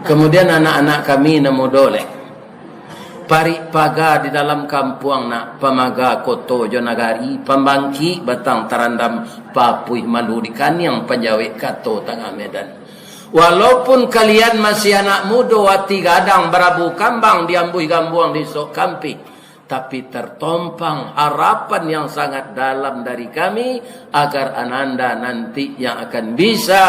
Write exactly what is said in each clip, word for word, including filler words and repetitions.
Kamudian anak-anak kami nan mudo lai, parik paga di dalam kampuang nak, pamaga koto jo nagari, pambangkik batang tarandam, papuih malu di kaniang panjawek kato tangah medan. Walaupun kalian masih anak mudo, ati gadang barabu kambang, diambuih gambuang di sok kampik, tapi tertompang harapan yang sangat dalam dari kami, agar ananda nanti yang akan bisa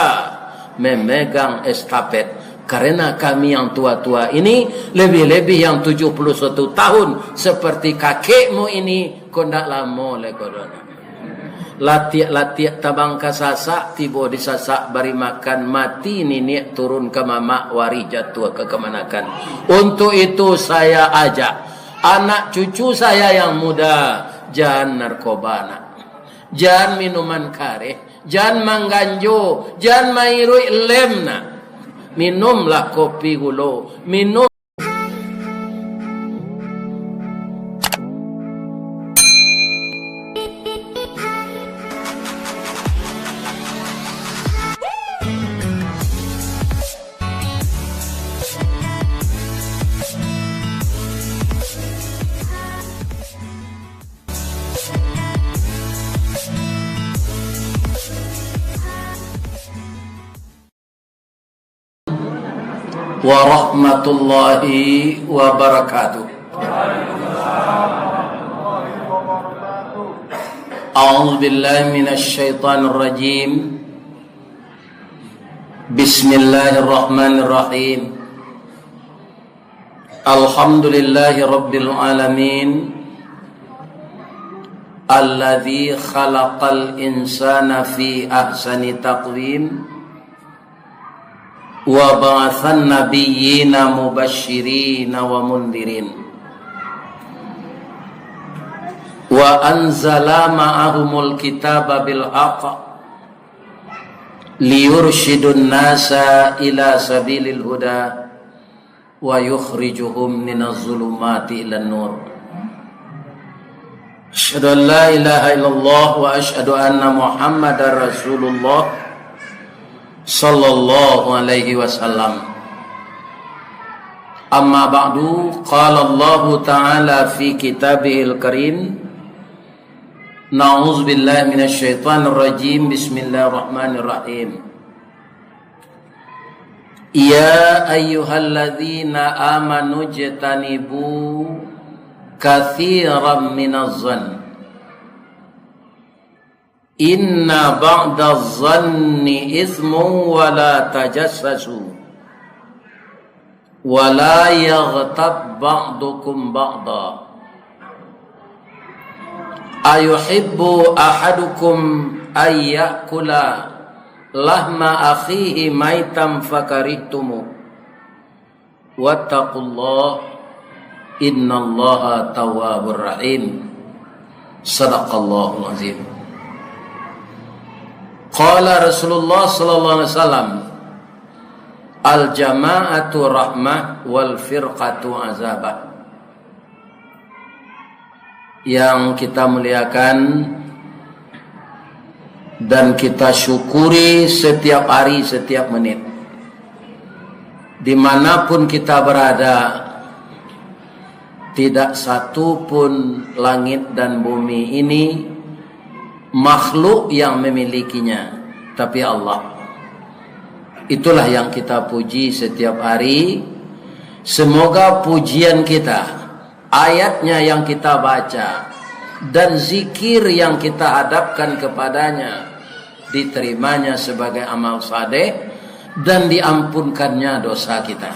memegang estafet. Karena kami yang tua-tua ini, lebih-lebih yang tujuh puluh satu tahun seperti kakekmu ini, ko ndak lamo lai ko doh. Latiak-latiak tabang ka sasak, tibo di sasak bari makan, mati niniak turun ka mamak, warih jatuah ka kamanakan. Untuk itu saya ajak anak cucu saya yang muda, jan narkoba nak, jan minuman kareh, jan mangganjo, jan mairuik lem nak. Minumlah kopi gulo, minum warahmatullahi wabarakatuh. A'udzu billahi minasy syaithanir rajim. Bismillahirrahmanirrahim. Alhamdulillahi rabbil alamin. Alladzi khalaqal insana fi ahsani taqwim. Wa ba'atsan nabiyyina mubasysyirina wa mundhirin. Wa anzala ma'ahumul kitaba bil haqq liyursyidun nasa ila sabilil huda wa yukhrijuhum minaz zulumati ilan nur. Asyhadu an la ilaha illallah wa asyhadu anna Muhammadar Rasulullah sallallahu alaihi wasallam. Amma ba'du, qala Allahu ta'ala fi kitabihil karim. Na'udzubillahi minasy syaithanir rajim. Bismillahirrahmanirrahim. Ya ayyuhalladzina amanu jtanibu katsiran minaz zann. Inna ba'daz zanni itsmun wa la tajassasu. Wa la yaghtab ba'dukum ba'da. Ayuhibbu ahadukum ay ya'kula lahma akhihi maitan fakarihtumuh. Wattaqullah, innallaha tawwabur rahim. Sadaqallahul azim. Qala Rasulullah sallallahu alaihi wasallam, "Al jama'atu rahmah wal firqatu azabah." Yang kita muliakan dan kita syukuri setiap hari, setiap menit. Dimanapun kita berada, tidak satu pun langit dan bumi ini makhluk yang memilikinya, tapi Allah. Itulah yang kita puji setiap hari. Semoga pujian kita, ayatnya yang kita baca, dan zikir yang kita hadapkan kepadanya diterimanya sebagai amal saleh dan diampunkannya dosa kita.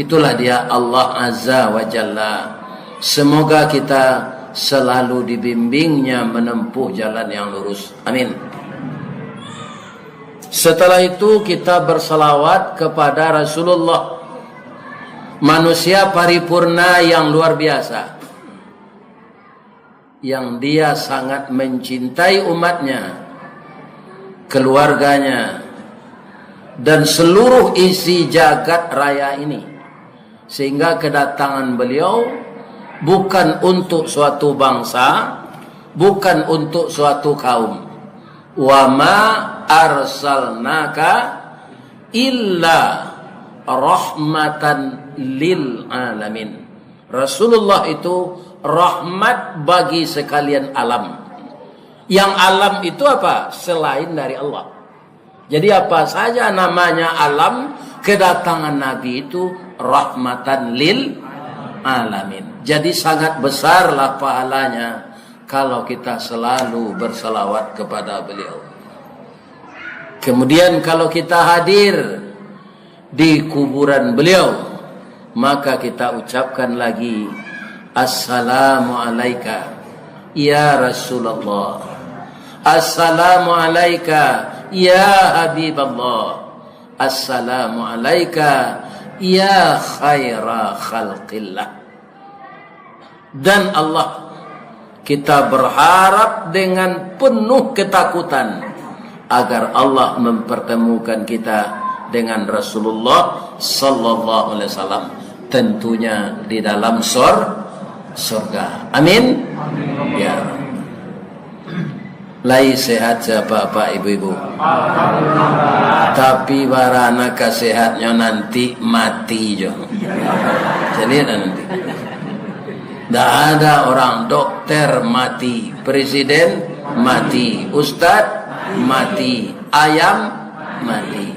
Itulah Dia Allah Azza wa Jalla. Semoga kita selalu dibimbing-Nya menempuh jalan yang lurus. Amin. Setelah itu, kita bersalawat kepada Rasulullah, manusia paripurna yang luar biasa, yang dia sangat mencintai umatnya, keluarganya, dan seluruh isi jagat raya ini. Sehingga kedatangan beliau bukan untuk suatu bangsa, bukan untuk suatu kaum. "Wa ma arsalnaka illa rahmatan lil alamin. Rasulullah itu rahmat bagi sekalian alam. Yang alam itu apa? Selain dari Allah. Jadi, apa saja namanya alam, kedatangan Nabi itu rahmatan lil alamin. Jadi, sangat besarlah pahalanya kalau kita selalu bersalawat kepada beliau. Kemudian, kalau kita hadir di kuburan beliau, maka kita ucapkan lagi, "Assalamu alaika, ya Rasulullah. Assalamu alaika, ya Habiballah. Assalamu alaika, ya khaira khalqillah." Dan Allah, kita berharap dengan penuh ketakutan agar Allah mempertemukan kita dengan Rasulullah sallallahu alaihi wasallam, tentunya di dalam sor-, surga. Amin. Ya. Lai sehat sia, Apak, ibu-ibu. Tapi bara nan ka sehatnyo nanti mati jo. Jadi nanti. Ndak ada orang dokter mati, presiden mati, ustad mati, ayam mati.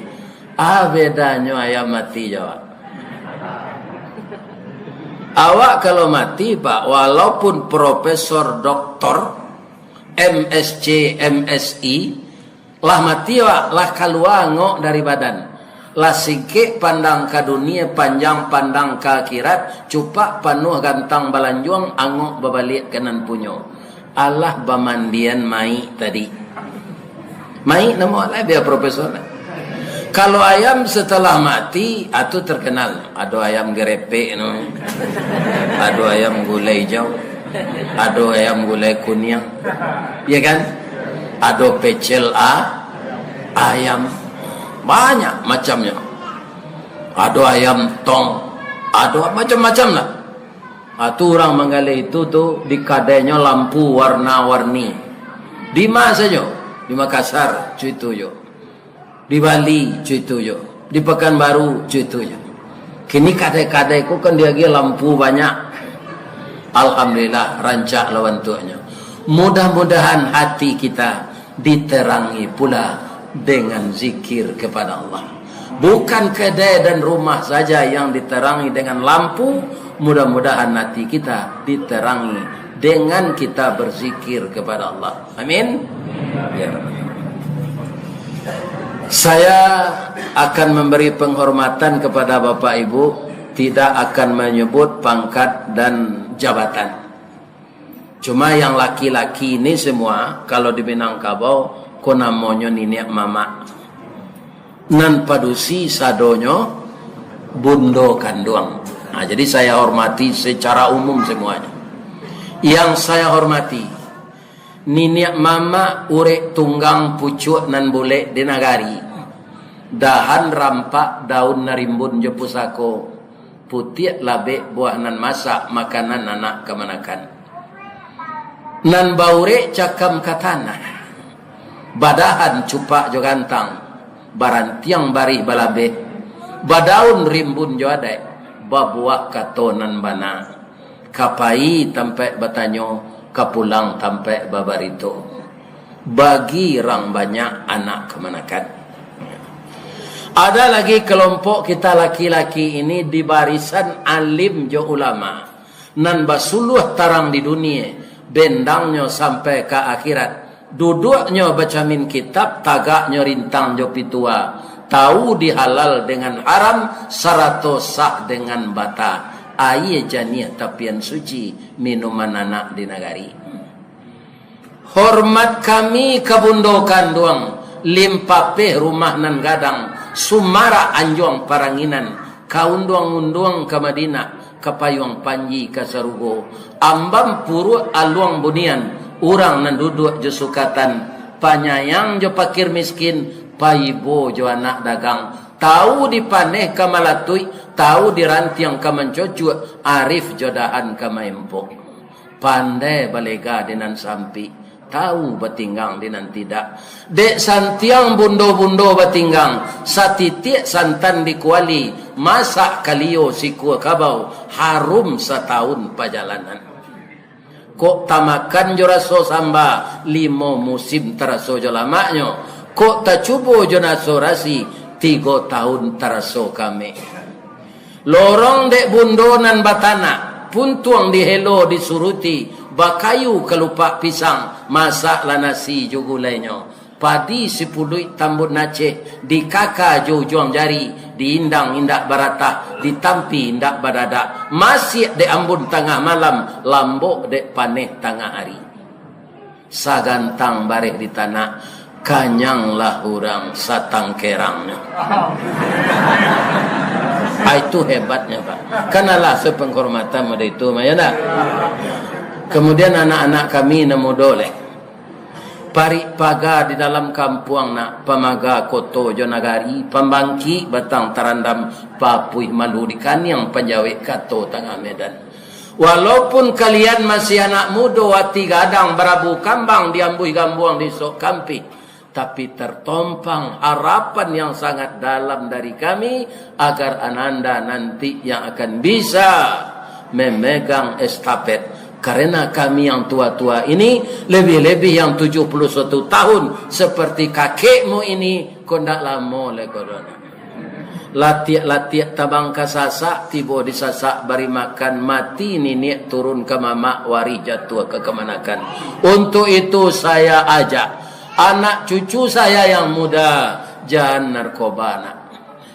Ah, bedanyo ayam mati jo awak. Awak kalau mati, Pak, walaupun profesor, doktor, M S C, M S I, lah mati awak, lah kalua angok dari badan. Lah singkek pandang ka dunia, panjang pandang ka akhirat, cupak panuah gantang balanjuang, angok babaliak ka nan punyo. Alah bamandian mayik tadi. Mayik namo lah, bia profesor lah. Kalau ayam setelah mati, ah, tu terkenal. Ado ayam gerepek no. Ado ayam gulai hijau. Ado ayam gulai kuniang. Ya kan? Ado pecel a-, ayam. Banyak macamnyo. Ado ayam tong. Ado macam-macam lah. Ah, tu urang manggaleh itu tu di kadainyo lampu warna-warni. Di ma sajo? Di Makassar, cuitu jo. Di Bali, cuitu jo. Di Pekanbaru, cuitu jo. Kini kadai-kadai ko kan diagiah lampu banyak. Alhamdulillah, rancak lah bantuaknyo. Mudah-mudahan hati kita diterangi pula dengan zikir kepada Allah. Bukan kedai dan rumah saja yang diterangi dengan lampu, mudah-mudahan hati kita diterangi dengan kita berzikir kepada Allah. Amin. Ya Rabbal Alamin. Saya akan memberi penghormatan kepada Bapak Ibu, tidak akan menyebut pangkat dan jabatan. Cuma yang laki-laki ni semua, kalau di Minangkabau, ko namonyo niniak mamak. Nan padusi sadonyo bundo kanduang. Nah, jadi saya hormati secara umum semuanya. Yang saya hormati, niniak mamak urek tunggang pucuak nan bulek di nagari. Dahan rampak daun narimbun jo pusako. Putiak labek buah nan masak, makanan anak kamanakan. Nan baurek cakam ka tanah, badahan cupak jo gantang, barantiang barih balabeh, badaun rimbun jo adaik, babuah kato nan bana. Ka pai tampaik batanyo, ka pulang tampaik babarito. Bagi rang banyak anak kamanakan. Ada lagi kelompok kita laki-laki ini di barisan alim jo ulama, nan basuluah tarang di dunia, bendangnyo sampai ka akhirat, duduaknyo bacamin kitab, tagaknyo rintang jo pitua, tahu di halal dengan haram, sarato sah dengan bata, aia janiah tapian suci, minuman anak di nagari. Hormat kami ka bundo kanduang, limpapeh rumah nan gadang, sumarak anjuang paranginan, ka unduang-unduang ka Madinah, ka payuang panji ka sarugo, ambam puruak aluang bunian, urang nan duduak jo sukatan, panyayang jo pakir miskin, paibo jo anak dagang, tahu dipaneh ka malatuik, tahu dirantiang ka mancocuak, arif jo dahan ka maempok. Pandai balega di nan sampik, tahu batinggang di nan tidak. Dek santiang bundo-bundo batinggang, satitiak santan di kuali, Masak kalio sikua kabau, harum satahun pajalanan. Kok tamakan jo raso samba, limo musim taraso jo lamaknyo. Kok tacubo jo naso rasi, tigo tahun taraso kamek. Lorong dek bundo nan batanak, puntuang dihelo disuruti, bakayu kalupak pisang, masaklah nasi jo gulainyo. Padi sipuluik tambun Aceh, dikaka jo ujuang jari, diindang indak baratah, ditampi indak badadak, masiak dek ambun tangah malam, lambok dek paneh tangah ari. Sagantang bareh ditanak, kanyanglah urang satangkerangnyo. Ah, itu hebatnya, Pak. Kan alah sepenghormatan model itu, mah, ya ndak? Kemudian anak-anak kami nan mudo leh. Parik paga di dalam kampuang nak, pamaga koto jo nagari, pambangkik batang tarandam, papuih malu di kaniang panjawek kato tangah medan. Walaupun kalian masih anak mudo, ati gadang barabu kambang, diambuih gambuang di sok kampih, tapi tertompang harapan yang sangat dalam dari kami, agar ananda nanti yang akan bisa memegang estafet. Karena kami yang tua-tua ini, lebih-lebih yang tujuh puluh satu tahun seperti kakekmu ini, ko ndak lamo lai ko doh. Latiak-latiak tabang ka Sasak, tibo di Sasak bari makan, mati niniak turun ka mamak, warih jatuah ka kamanakan. Untuk itu saya ajak anak cucu saya yang muda, jan narkoba nak.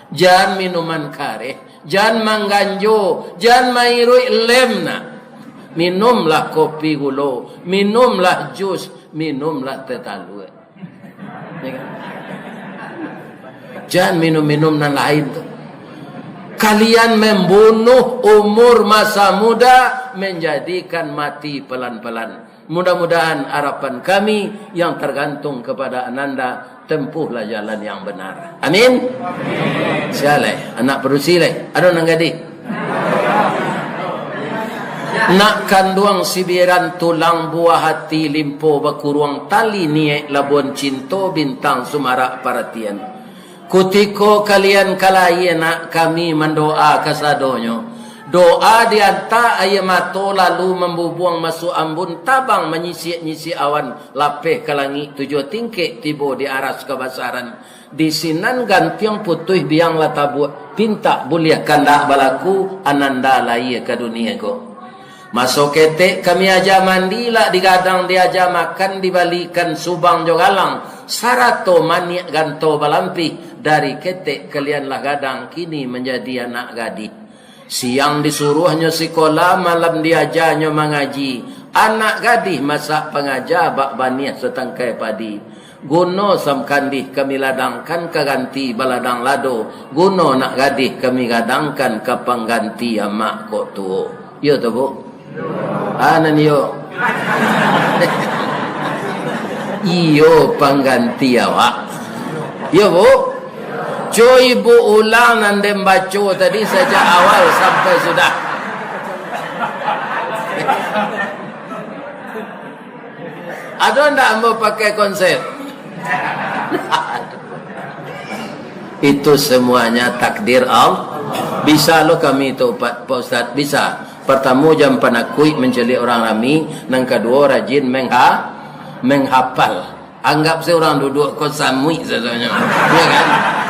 Jan minuman kareh, jan mangganjo, jan mairuik lem nak. Minumlah kopi gulo, minumlah jus, minumlah teh talua. Ya kan? Jan minum-minum nan lain tu. Kalian membunuh umur masa muda, menjadikan mati pelan-pelan. Mudah-mudahan harapan kami yang tergantung kepada ananda, tempuhlah jalan yang benar. Amin. Sia lai, anak padusi lai. Ado nan gadih? Nak kanduang sibiran tulang, buah hati limpo bakuruang, tali niaik labuan cinto, bintang sumarak paratian. Kutiko kalian ka lahia nak, kami mandoa kasadonyo. Doa diantak aia mato lalu mambubuang masuak ambun, tabang manyisiak-nyisiak awan, lapeh ka langik tujuah tingkek, tibo di aras kabasaran. Di sinan gantiang putuih biang lah tabuak, pintak buliah kandak balaku, ananda lahia ka dunia ko. Maso ketek kami aja mandi, lah digadang diaja makan, dibalikan subang jo galang, sarato maniak ganto balampih, dari ketek kalian lah gadang, kini manjadi anak gadih. Siang disuruahnyo sikola, malam diajanyo mangaji. Anak gadih masak pangaja, bak baniah satangkai padi. Guno samkandih kami ladangkan ka ganti baladang lado, guno nak gadih kami gadangkan ka pangganti amak kok tuo. Iyo tu, Bu? Ah, nan iyo. Iyo pangganti awak. Iyo, Bu? Cubo Ibu ulang nan den baco tadi sajak awal sampai sudah. Ado ndak ambo pakai konsep? Itu semuanya takdir Allah. Bisa lo kami tu, Pak, Pak Ustaz, bisa. Pertamo, jan panakuik mancaliak urang rami. Nan kaduo, rajin mengha-, menghapal. Anggap se urang duduak ko samuik sadonyo. Ya kan?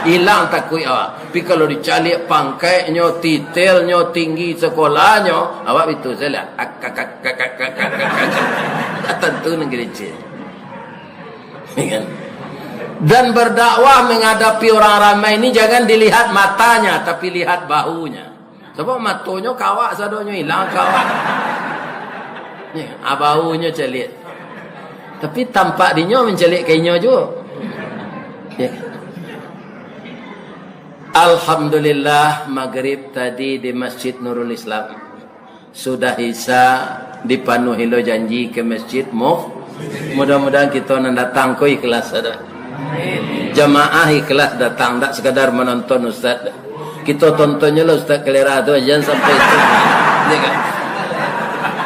Ilang takuik awak. Tapi kalau dicaliak pangkaiknyo, titelnyo, tinggi sekolahnyo, awak bitu sajo lah. Ak, ak, ak, ak, ak, ak, ak, ak, ak. Tak tentu negeri cik. Ya kan? Dan berdakwah menghadapi orang ramai ini jangan dilihat matanya, tapi lihat bahunya. Sabab matonyo ka awak sadonyo, ilang ka awak. Ni, abahunyo caliak. Tapi tampak dinyo mancaliak ka inyo juo. Ya. Alhamdulillah, magrib tadi di Masjid Nurul Islam. Sudah Isya, dipanuhi lo janji ka masjid, Muf. Mudah-mudahan kito nan datang ko ikhlas ado. Jamaah ikhlas datang, dak sekadar manonton ustaz. Kito tontonnyo lah ustaz kalera tu, jan sampai itu. Ya kan?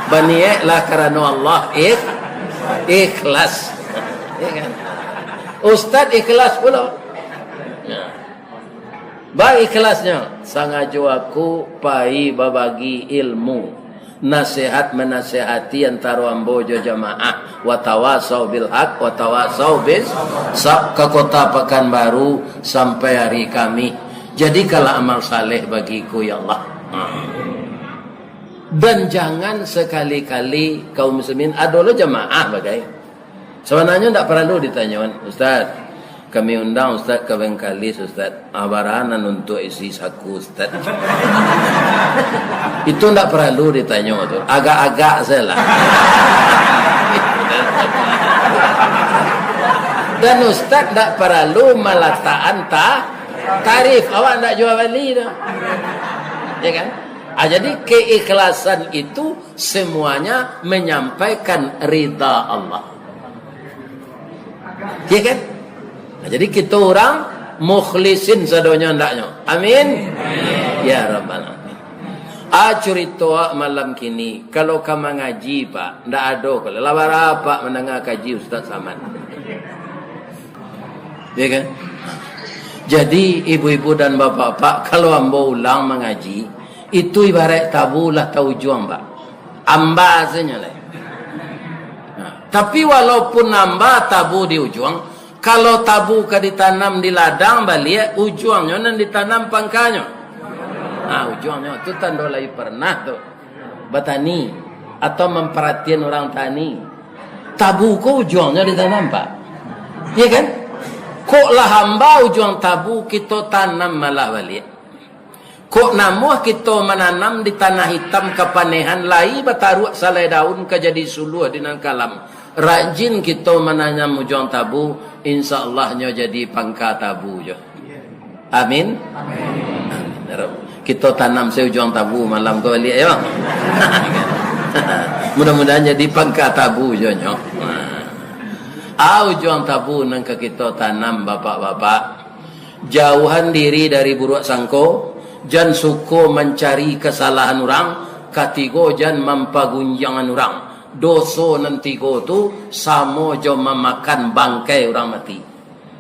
Baniaiklah karano Allah, ikh-, ikhlas. Ya kan? Ustaz ikhlas pulo. Ya. Baikhlasnyo, sangajo aku pai babagi ilmu, nasihat manasihati antaro ambo jo jamaah, watawasau bil haq, watawasau bis sab, ka Kota Pakanbaru sampai hari Kamis. Jadikanlah amal saleh bagiku, ya Allah. Dan jangan sekali-kali kaum muslimin, ado lo jamaah bagai. Sabananyo ndak paralu ditanyoan, "Ustaz, kami undang Ustaz ka Bengkalis, Ustaz. Ah, bara nan untuak isi saku, Ustaz?" Itu ndak paralu ditanyo tu. Agak-agak sajolah. Dan Ustaz ndak paralu malatakan ta-, tarif. Awak ndak jua bali tu. Ya kan? Ah, jadi keikhlasan itu semuanya menyampaikan ridha Allah. Ya kan? Nah, jadi kito urang mukhlisin sadonyo andaknyo. Amin. Ya Rabbal Alamin. Ah, curito malam kini, kalau ka mangaji, Pak, ndak ado kalau lah bara Apak mandanga kaji Ustaz Samad. Ya kan? Jadi, ibu-ibu dan bapak-bapak, kalau ambo ulang mangaji, itu ibarat tabu lah taujuang, Pak. Amba sajo lai. Nah, tapi walaupun amba tabu di ujuang, kalau tabu ka ditanam di ladang baliak, ujuangnyo nan ditanam pangkanyo. Nah, ujuangnyo tu tando lai pernah tu batani atau mamparatian urang tani. Tabu ko ujuangnyo ditanam, Pak. Iya kan? Kok lah amba ujuang tabu, kito tanam malah baliak. Kok namuah kito mananam di tanah itam kapanehan, lai bataruak salai daun ka jadi suluah di nan kalam. Rajin kito mananam ujuang tabu, insya Allah nyo jadi pangka tabu jo. Amin. Amin. Kito tanam se ujuang tabu malam ko baliak, yo. Mudah-mudahan jadi pangka tabu jo nyo. Ah, ujuang tabu nan ka kito tanam, bapak-bapak. Jauahan diri dari buruak sangko, jan suko mancari kasalahan urang, katigo jan mampagunjiangan urang. Doso nan tigo tu samo jo mamakan bangkai urang mati.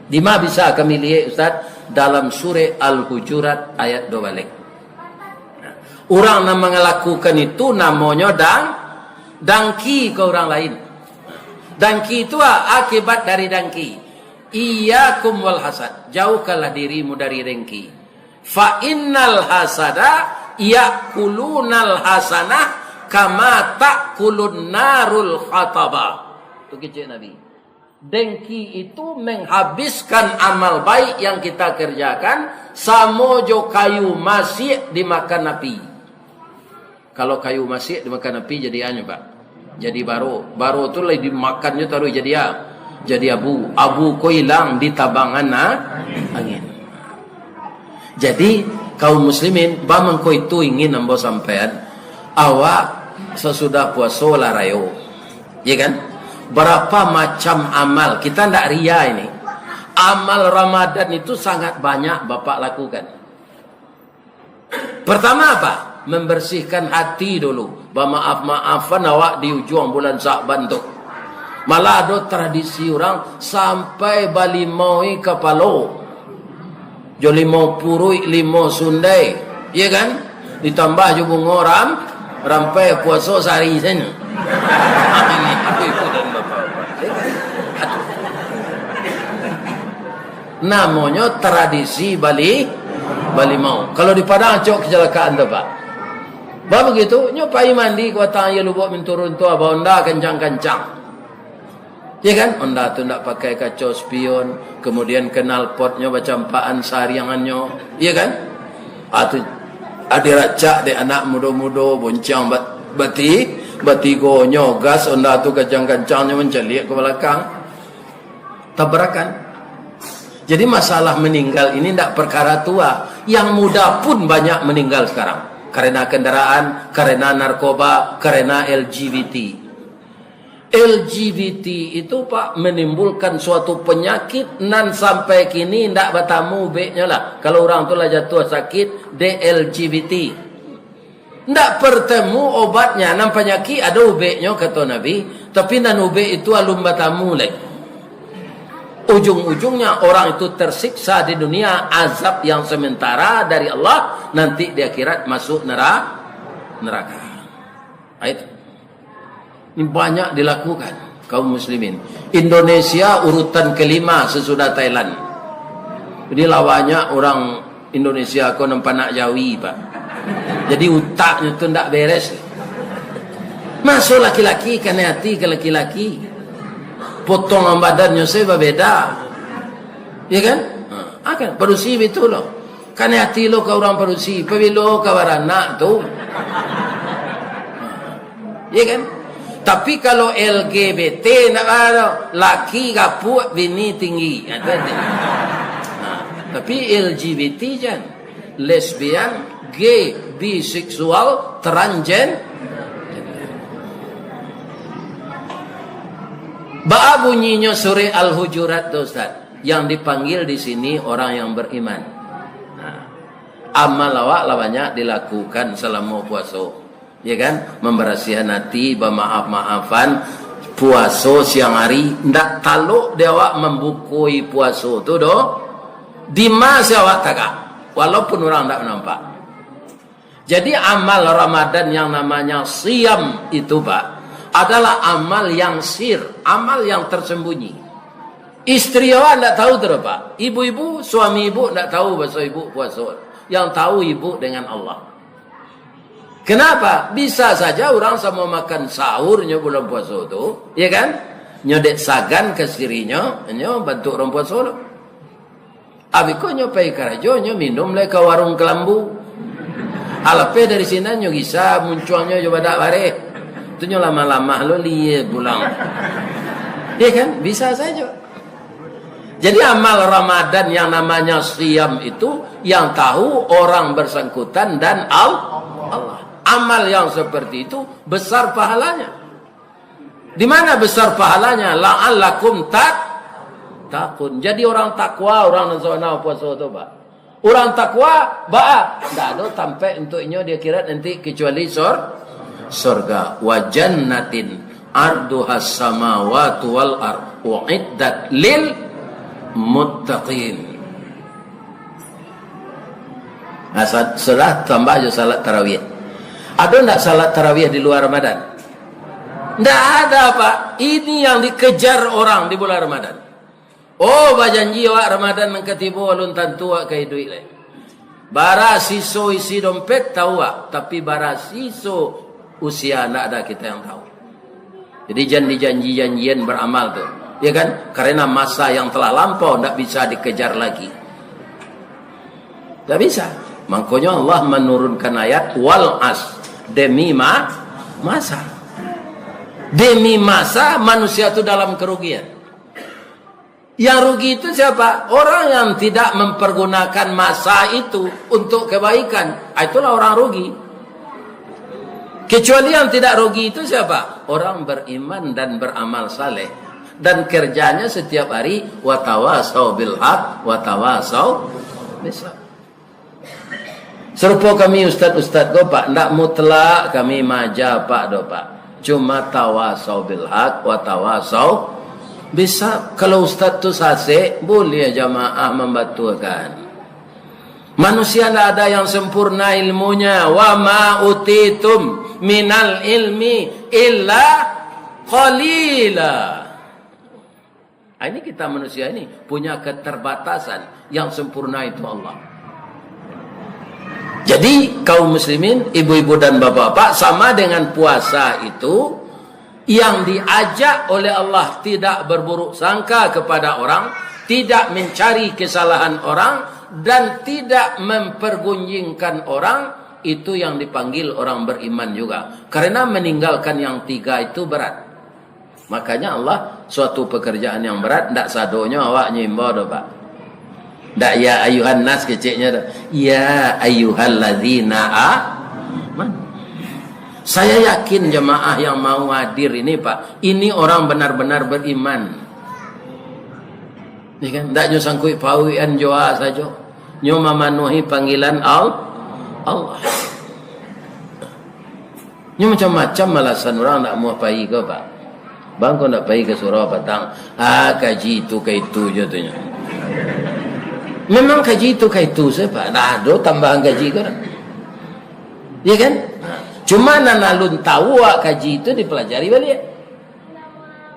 Dima bisa kami liek, Ustaz? Dalam surek Al-Hujurat ayat dua baleh. Urang nan mangalakukan itu namonyo dang-, dangki ka urang lain. Dangki itu a-, akibat dari dangki. Iyyakum wal hasad, jauhkanlah dirimu dari dengki. Fa innal hasada ya'kulunal hasanah kama ta'kulun narul hataba. Tu kecek Nabi. Dengki itu menghabiskan amal baik yang kita kerjakan, samo jo kayu masiak dimakan api. Kalau kayu masiak dimakan api, jadi anyo, Pak. Jadi baro. Baro tu lah dimakannyo taruih jadi a-, jadi abu. Abu ko ilang ditabangan a-, angin. Jadi, kaum muslimin, ba mangko itu ingin ambo sampaian, awak sasudah puaso lah rayo. Ya kan? Berapa macam amal, kita ndak ria ini. Amal Ramadan itu sangat banyak Bapak lakukan. Pertama apa? Membersihkan hati dulu. Bamaaf-maafan awak di ujuang bulan Sa'ban tu. Malah ado tradisi urang sampai balimaui kapalo. Jo limau puruik, limau sundai. Iya kan? Ditambah jo bungo ram-, rampai puaso sahari sajo. Ini ibu-ibu dan bapak-bapak. Namonyo tradisi bali, balimau. Kalau di Padang acok kecelakaan tu, Pak. Bah begitu, nyo pai mandi ka batang aia lubuak minturun tu, ba onda kancang-kancang. Ya kan? Onda tu ndak pakai kaco spion, kemudian knalpotnyo bacampakan sariangannyo. Ya kan? Ah, tu, ah, diracak dek anak mudo-mudo, boncang bat-, bati-, batigonyo, gas onda tu kancang-kancangnyo mancaliak ka balakang. Tabrakan. Jadi, masalah meninggal ini ndak perkara tua. Yang muda pun banyak meninggal sekarang. Karena kendaraan, karena narkoba, karena L G B T. L G B T itu, Pak, menimbulkan suatu penyakit nan sampai kini ndak batamu ubeknyo lah. Kalau urang tu lah jatuah sakit dek L G B T. Ndak bertemu obatnya, nan panyakik ado ubeknyo, kato Nabi, tapi nan ubek itu alun batamu lai. Ujung-ujungnya orang itu tersiksa di dunia, azab yang sementara dari Allah, nanti di akhirat masuk nera-, neraka. Nah, itu. Ini banyak dilakukan kaum muslimin. Indonesia urutan kelima sesudah Thailand. Jadi lah banyak orang Indonesia ko nan panak jawi, Pak. Jadi utaknyo tu ndak beres. Maso laki-laki, kanai ati ka laki-laki. Potongan badannyo sajo babeda. Ya kan? Ha, akan padusi bitu lo. Kanai ati lo ka urang padusi, pabilo ka baranak tu. Ya kan? Tapi kalau L G B T ndak ado, laki gapuak, bini tinggi. Ha, tu artinya. Ha, tapi L G B T jan. Lesbian, gay, biseksual, transgen-, Baa bunyinyo surek Al-Hujurat tu, Ustaz? Yang dipanggil di sini orang yang beriman. Nah, amal awak lah banyak dilakukan salamo puaso. Ya kan? Mambarasiahan ati, bamaaf-maafan, puaso siang hari, ndak talok di awak mambukoi puaso tu doh. Dima se awak tagak, walaupun urang ndak nampak. Jadi, amal Ramadan yang namanya siam itu, Pak, adalah amal yang sir, amal yang tersembunyi. Istri awak ndak tahu tu, Pak. Ibu-ibu, suami ibu ndak tahu baso ibu puaso. Yang tahu ibu dengan Allah. Kenapa? Bisa saja urang samo makan sahur nyo bulan puaso tu, ya kan? Nyo dek sagan ka sirinyo, nyo bantuak urang puaso tu. Abih ko nyo pai karajo, nyo minum lai ka warung kalambu. Alapeh dari sinan nyo gisa muncuangnyo jo badak bareh. Tu nyo lamah-lamah lo lie pulang. Ya kan? Bisa saja. Jadi amal Ramadan yang namanya siam itu yang tahu orang bersangkutan dan Al-, Allah. Amal yang seperti itu besar pahalanya. Di mana besar pahalanya? La'allakum tat-, takun. Jadi orang takwa, orang nan sabananyo puaso tu, Pak. Orang takwa, baa, ndak ado tampek untuak inyo di akhirat nanti kecuali sor-, sorga. Wa jannatin arduhas samawatu wal ard, uiddat lil muttaqin. Nah, sa-, sudah tambah jo salat tarawih. Ado ndak salat tarawih di luar Ramadan? Ndak ada, Pak. Ini yang dikejar orang di bulan Ramadan. Oh, bajanji awak Ramadan nan ka tibo, alun tantu awak ka iduik lai. Bara siso isi dompet tahu awak, tapi bara siso usia ndak ada kita yang tahu. Jadi jan dijanji-janjian beramal tu. Ya kan? Karena masa yang telah lampau ndak bisa dikejar lagi. Ndak bisa. Mangkonyo Allah menurunkan ayat wal as, demi ma-, masa. Demi masa manusia tu dalam kerugian. Yang rugi itu siapa? Orang yang tidak mempergunakan masa itu untuk kebaikan. Ah, itulah orang rugi. Kecuali yang tidak rugi itu siapa? Orang beriman dan beramal saleh. Dan kerjanya setiap hari, watawasau bil haq, watawasau bis sabr. Sarupo kami ustad-ustad ko, Pak, ndak mutlak kami maaja, Pak, doh, Pak. Cuma tawasau bil haq, wa tawasau bis sabr. Kalau ustad tu sasek, buliah jamaah mambatuakan. Manusia ndak ada yang sempurna ilmunya. Wa ma utitum minal ilmi illa qalila. Ah, ini kita manusia ini punya keterbatasan, yang sempurna itu Allah. Jadi, kaum muslimin, ibu-ibu dan bapak-bapak, sama dengan puasa itu, yang diajak oleh Allah tidak berburuk sangka kepada orang, tidak mencari kesalahan orang, dan tidak mempergunjingkan orang, itu yang dipanggil orang beriman juga. Karena meninggalkan yang tiga itu berat. Makanya Allah, suatu pekerjaan yang berat, ndak sadonyo awak nyo imbau doh, Pak. Ndak ya ayuhan nas keceknya doh. Ya ayyuhalladzina aman. Saya yakin jamaah yang mau hadir ini, Pak, ini orang benar-benar beriman. Ya kan? Ndak nyo sangkuik pauikan joa sajo. Nyo mamanuahi panggilan Al-, Allah. Nyo macam-macam alasan urang ndak amuah pai ko, Pak. Bang, kau ndak pai ka surau patang? Ah, kaji itu ka itu jo tu nyo. Memang kaji itu ka itu sajo, Pak. Ndak ado tambahan kaji ko doh. Ya kan? Cuma nan alun tahu awak kaji itu dipelajari baliak.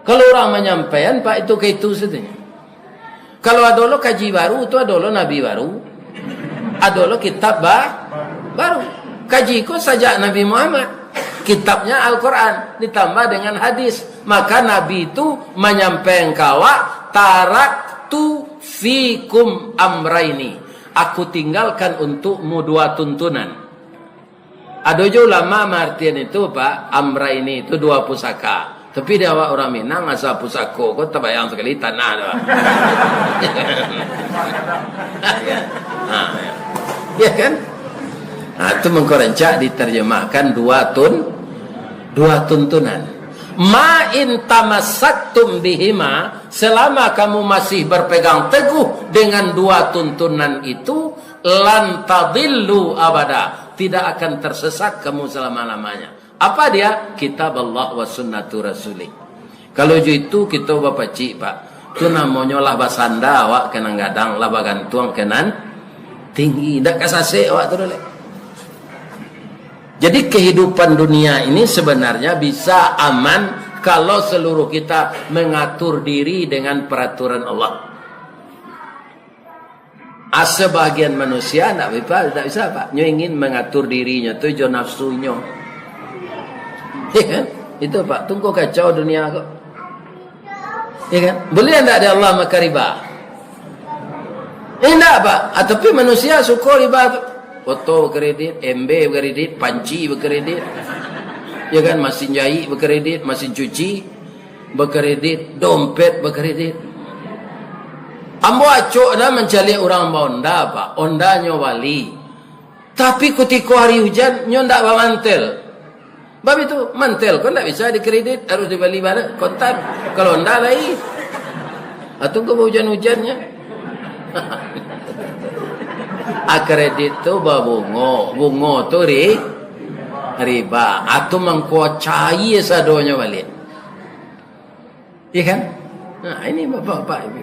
Kalau urang manyampaian, Pak, itu ka itu sajo nyo. Kalau ado lo kaji baru, tu ado lo nabi baru. Ado lo kitab ba-, baru. Kaji ko sajak Nabi Muhammad. Kitabnya Al-Quran, ditambah dengan hadis. Maka Nabi tu manyampaikan ka awak, "Taraktu fikum amraini." Aku tinggalkan untukmu dua tuntunan. Ado jo ulama maartian itu, Pak, amraini itu dua pusaka. Tapi di awak urang Minang, asa pusako ko tabayang sakali tanah tu. Ha, ya. Ya kan? Ha, tu mangko rancak diterjemahkan dua tun-, dua tuntunan. "Ma in tamassaktum bihima," selama kamu masih berpegang teguh dengan dua tuntunan itu, "lan tadillu abada," tidak akan tersesat kamu selama-lamanya. Apa dia? Kitab Allah wa sunnatu rasulih. Kalau jo itu kito bapacik, Pak, tu namonyo lah basanda awak ka nan gadang, lah bagantuang ka nan tinggi. Ndak ka sasek awak tu doh lai. Jadi, kehidupan dunia ini sebenarnya bisa aman kalau seluruh kita mengatur diri dengan peraturan Allah. Ah, sebagian manusia ndak bisa, ndak bisa, Pak. Nyo ingin mangatur dirinyo tu jo nafsunyo. Ya kan? Itu, Pak. Tunggu kacau dunia ko. Ya kan? Boleh ndak di Allah makan riba? Eh, ndak, Pak. Ah, tapi manusia suko riba tu. Oto bakredit, ember bakredit, panci bakredit. Ya kan? Masin jahit bakredit, masin cuci bakredit, dompet bakredit. Ambo acok dah mancaliak urang ba-Honda, Pak. Honda nyo bali. Tapi kutiko hari hujan, nyo ndak bamantel. Bab itu, mantel ko ndak bisa dikredit, harus dibali bana, kontan. Kalau Honda lai. Atau ko bahujan-hujannyo. Ah, kredit tu babungo, bungo tu ri-, riba. Atau mangko cair sadonyo baliak. Iya kan? Nah, ini bapak-bapak, ibu.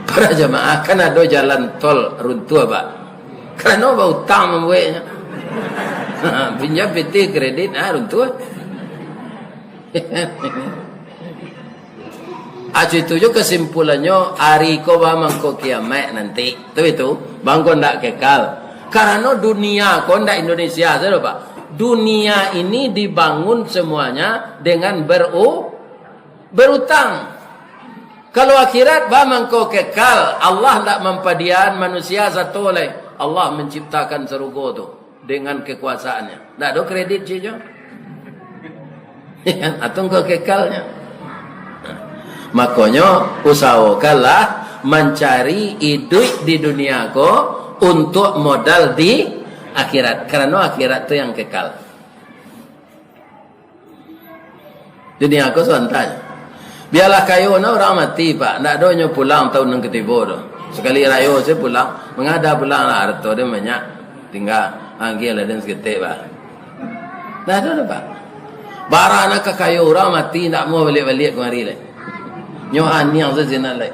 Para jamaah, kan ado jalan tol runtuah, Pak. Karano bautang mambueknyo. Pinjam pitih kredit, ah, runtuah. Ah, itu jo kesimpulannyo, ari ko ba mangko kiamaik nanti. Tu itu, bangko ndak kekal. Karano dunia ko ndak Indonesia sajo, Pak. Dunia ini dibangun semuanya dengan beru-, berutang. Kalau akhirat, ba mangko kekal. Allah ndak mampadiaan manusia sato lai. Allah manciptakan sarugo tu dengan kekuasaan-Nyo. Ndak ado kredit ciek jo. Atau engkau kekalnyo. Makonyo, usahokanlah mancari iduik di dunia ko untuk modal di akhirat. Karano akhirat tu yang kekal. Dunia ko sabanta. Bialah kayo no urang mati, Pak. Ndak ado nyo pulang taun nan katibo tu. Sakali rayo se pulang. Mangada pulang lah, arato den banyak. Tingga, agiah lah den saketek, bah. Ndak ado doh, Pak. Bara nan ka kayo urang mati, ndak mau baliak-baliak kamari lai. Nyo aniang se sinan lai.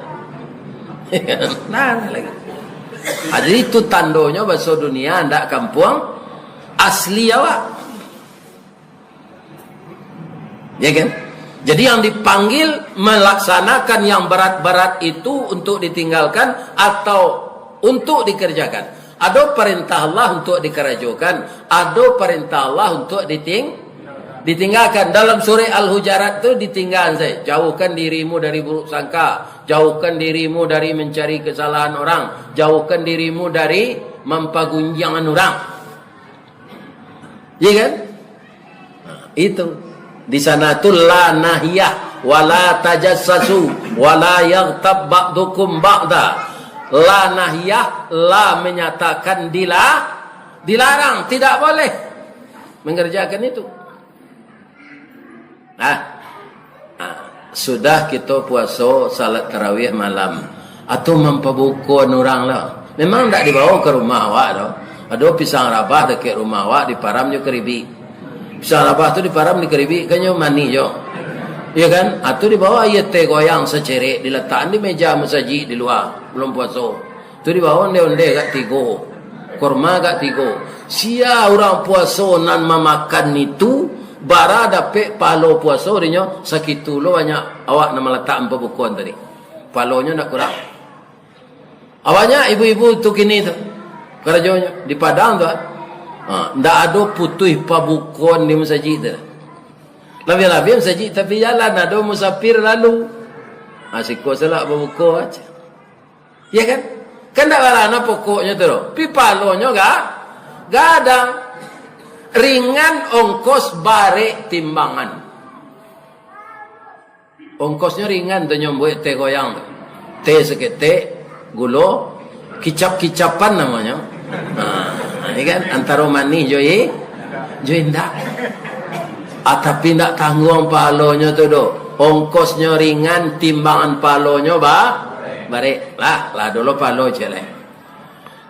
Nah, lagi. Ah, jadi itu tandonyo baso dunia ndak kampuang asli awak. Ya kan? Jadi yang dipanggil melaksanakan yang berat-berat itu untuk ditinggalkan atau untuk dikerjakan. Ado perintah Allah untuk dikarajokan, ado perintah Allah untuk diting-, ditinggalkan. Dalam surah Al-Hujurat tu ditinggal saja. Jauhkan dirimu dari buruk sangka, jauhkan dirimu dari mencari kesalahan orang, jauhkan dirimu dari mampagunjiangan urang. Iya kan? Nah, itu. Di sana tu la nahiyah, wala tajassasu, wala yaghtab ba'dukum ba'da. La nahiyah, la menyatakan dila-, dilarang, tidak boleh mengerjakan itu. Nah, ah, sudah kito puaso, salat tarawih malam, atau mampabukoan urang lah. Memang ndak dibawa ka rumah awak doh. Ado pisang rabah dakek rumah awak, diparam jo karibik. Pisang rabah tu diparam di karibik, kan nyo manih jo. Iyo kan? Atau dibawa aia teh goyang sacerek, dilatakan di meja masajik di lua, bulan puaso. Tu dibawa onde-onde agak tigo, kurma agak tigo. Sia urang puaso nan mamakan itu, bara dapek pahalo puaso dinyo, sakitu lo banyak awak nan malatakan pabukoan tadi. Pahalonyo ndak kurang. Awaknyo ibu-ibu tu kini tu, karajonyo di Padang tu, ha, ndak ado putuih pabukoan di masajik tu. Labiah-labiah masajik tapi jalan, ado musafir lalu. Ha, siko salak babuko aja. Ya kan? Kan ndak balana pokoknyo tu doh. Pi pahalonyo ga-, gadang. Ringan ongkos, barek timbangan. Ongkosnyo ringan tu, nyo buek teh goyang tu. Teh saketek, gulo, kicap-kicapan namonyo. Ha, ini kan antaro manih jo i-, jo indak. Ah, tapi ndak tangguang pahalonyo tu doh. Ongkosnyo ringan, timbangan pahalonyo ba-, barek. Lah, lah dulu pahalo ciek lai.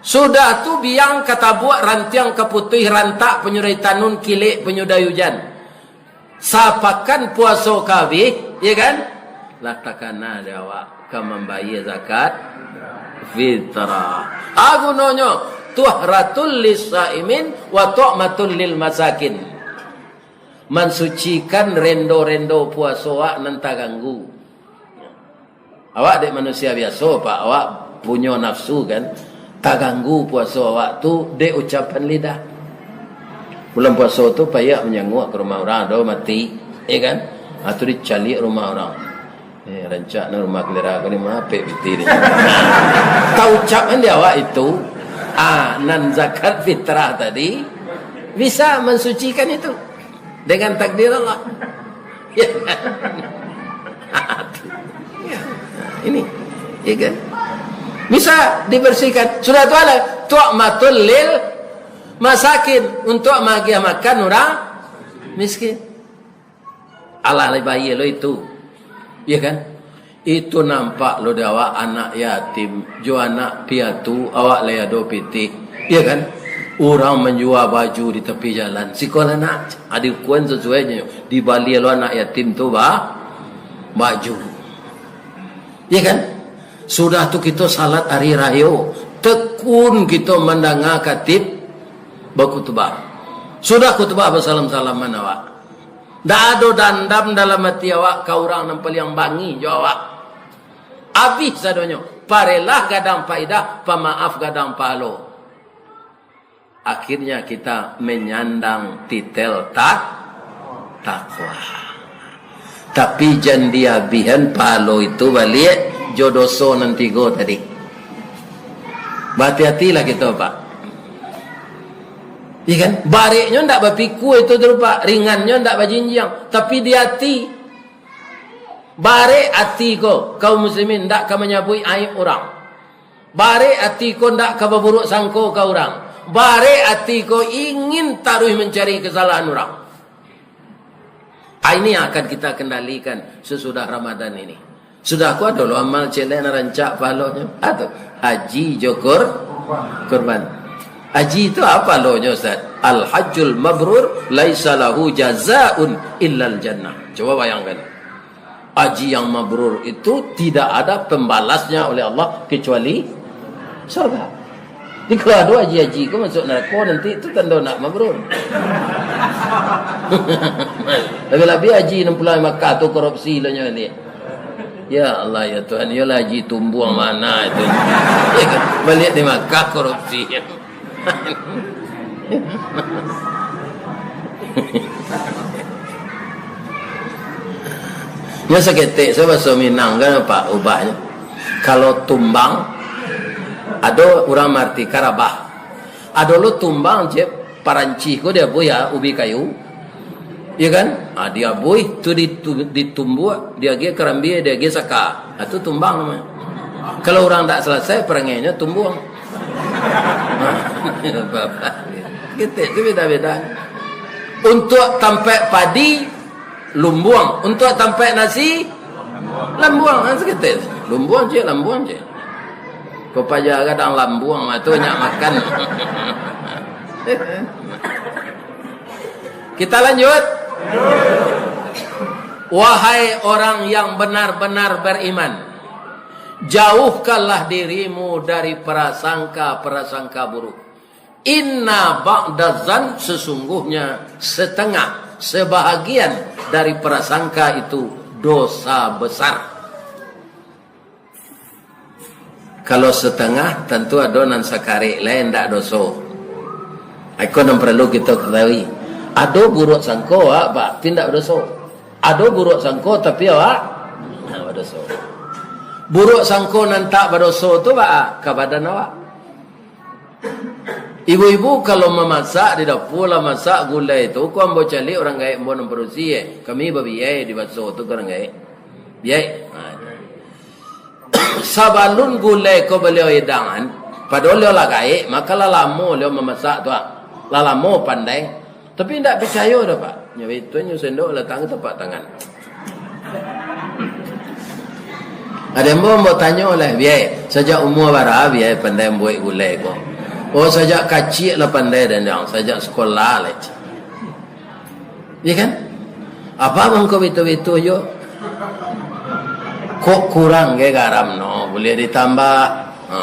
Sudah tu biang ka tabuak, rantiang ka putuih, rantak panyudah tanun, kilek panyudah ujan. Sapakan puaso ka abih, ya kan? Lah takana dek awak ka mambayia zakat fitrah. Ah, gunonyo, tuhratul lisaimin wa tu'matul lil masakin. Mansucikan rendo-rendo puaso awak nan taganggu. Awak dek manusia biaso, Pak, awak punyo nafsu kan, taganggu puaso awak tu dek ucapan lidah. Bulan puaso tu payah manyanguak ka rumah urang, ado mati, ya kan? Ha, tu dicaliak rumah urang. Eh, rancak nan rumah kalera ko ni mapek piti ni. Taucapkan di awak itu, ah, nan zakat fitrah tadi bisa mansucikan itu. Dengan takdir Allah. Ya. Ini, ya kan? Bisa dibersihkan. Sudah tu ada tu'matul lil masakin, untuk magiah makan urang miskin. Alah, lai bayia lo itu. Ya kan? Itu nampak lo di awak anak yatim, jo anak piatu, awak lai ado pitih. Iya kan? Urang manjua baju di tapi jalan. Siko lah nak, ado ukuran sasuai jo. Dibali lo anak yatim tu ba-, baju. Iya kan? Sudah tu kito salat ari rayo. Tekun kito mandanga khatib bakutubah. Sudah kutubah basalam-salaman awak. Ndak ado dandam dalam ati awak ka urang nan paliang bangih jo awak. Abih sadonyo, parelah gadang paidah, pamaaf gadang pahalo. Akhirnya kita menyandang titel tak-, takwa. Tapi jan diabihan pahalo itu baliak jo doso nan tigo tadi. Bahati-hatilah kito, Pak. Iya kan? Bareknyo ndak bapikua itu tu, Pak. Ringannyo ndak bajinjiang. Tapi di ati. Barek ati ko, kaum muslimin, ndak ka manyabuik aib urang. Barek ati ko ndak ka baburuk sangko ka urang. Barek ati ko ingin taruih mancari kasalahan urang. Ah, ini yang akan kita kendalikan sesudah Ramadan ini. Sudah ko ado lo amal ciek lai nan rancak pahalonyo. Ah, tu. Haji jo kur-, kurban. Haji tu apo pahalonyo, Ustaz? Al-hajjul mabrur laisa lahu jazaun illal jannah. Coba bayangkan. Haji yang mabrur itu tidak ada pembalasnya oleh Allah kecuali surga. Jadi kalau ado haji-haji ko masuk narako nanti, itu tando ndak mabrur. Labiah-labiah haji nan pulang Makkah tu korupsi lo nyo nanti. Ya Allah, ya Tuhan, iyolah haji tumbuang ma itu. Baliak di Makkah korupsi. Nyo saketek, so baso Minang kan, Pak, ubahnyo. Kalau tumbang, ado urang marti karabah. Ado lo tumbang je, parancih ko diabuih ya, ubi kayu. Iya kan? Ah, diabuih tu ditu-, ditumbuak, diagiah karambia, diagiah saka. Ah, tu tumbang namonyo. Kalau urang ndak salasai parangainyo, tumbuang. Ketek tu beda-beda. Untuak tampek padi, lumbuang. Untuak tampek nasi, lambuang. Ah, saketek. Lumbuang je, lambuang je. Ko paja gadang lambuang, ah, tu banyak makan. Kita lanjut. Wahai orang yang benar-benar beriman, jauhkanlah dirimu dari prasangka-prasangka buruk. Inna ba'da zan, sesungguhnya setengah, sebahagian dari prasangka itu dosa besar. Kalau setengah, tantu ado nan sakarek lai ndak doso. Iko nan paralu kito katahui. Ado buruak sangko awak, tapi ndak badoso. Ado buruak sangko, tapi awak ndak badoso. Buruak sangko nan tak badoso tu baa ka badan awak? Ibu-ibu kalau mamasak di dapua, lah masak gulai tu, ko ambo caliak urang gaek ambo nan padusi, eh. Kami babiai di baso tu ka urang gaek. Biai. Ha. Sabalun gulai ko baliau idangan, padahal liau lah gaek, mako lah lamo liau mamasak tu, ah. Lah lamo pandai. Tapi indak picayo doh, Pak. Nyo itu nyo sendok latang ka tapak tangan. Ado ambo, ambo tanyo lah, biai, sajak umua bara biai pandai mambuek gulai ko? Oh, sajak kaciak lah pandai dandang, sajak sekolah lah. Ya kan? Apa mangko bitu-bitu jo? Kok kurang ge garam no, buliah ditambah. Ha.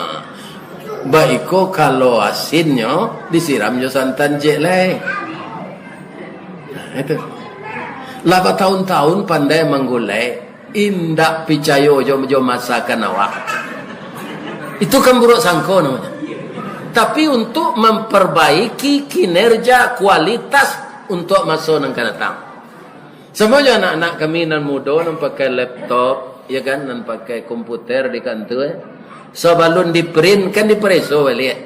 Baiko kalau asinnyo disiram jo santan ciek lai. Nah, itu. Lah batahun-tahun pandai manggulai, indak picayo jo, jo masakan awak. Itu kan buruak sangko namanya. Tapi untuk memperbaiki kinerja kualitas untuk maso nan ka datang. Samo jo anak-anak kami nan mudo, nan pakai laptop, ya kan, nan pakai komputer di kantua, eh. Sabalun di-print, kan dipareso baliak.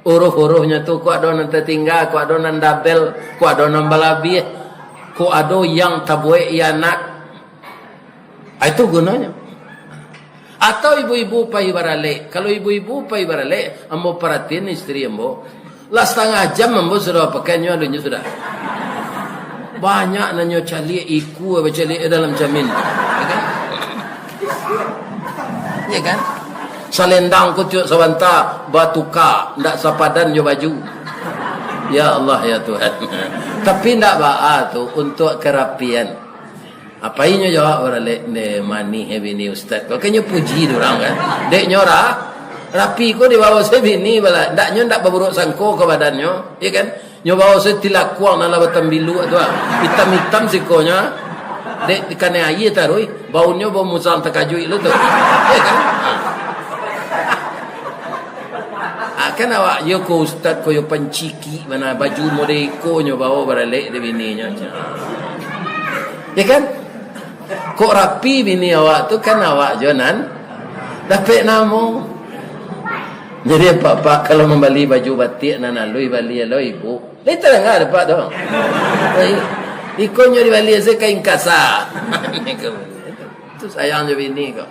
Uruh-uruhnyo tu, kok ado nan tatingga, kok ado nan dabel, kok ado nan balabiah, kok ado yang tabuek ianat. Ah, itu gunonyo. Atau ibu-ibu pai baralek. Kalau ibu-ibu pai baralek, ambo paratian istri ambo. Lah satangah jam ambo sudah pakai nyo, alun nyo sudah. Banyak nan nyo caliak, ikua bacaliak dalam camin. Ya kan? Ya kan? Salendang kucuak sabanta, batuka, ndak sapadan jo baju. Ya Allah, ya Tuhan. Tapi ndak baa tu, untuk karapian. Apai nyo jawab baralek, "Ndeh, manih e bini ustad ko." Kan nyo puji tu urang kan. Dek nyo ra-, rapi ko dibawo se bini bala. Ndak, nyo ndak baburuak sangko ka badannyo, ya kan? Nyo bawo se tilakuang nan lah batambiluak tu ah. Itam-itam sikonyo ah. Dek dikanai aia taruih, baunyo bau musang takajuik lo tu. Ya kan? Ha. Ah, kan awak, yo ko ustad ko yo pancikik bana, baju model iko nyo bawo baralek dek bininyo. Ya kan? Kok rapi bini awak tu, kan awak jo nan dapek namo. Jadi apak-apak kalau mambali baju batik nan aluih, bali lo ibu. Lai tadanga dek apak tu. Iko nyo dibali se kain kasa. Itu sayang jo bini ko.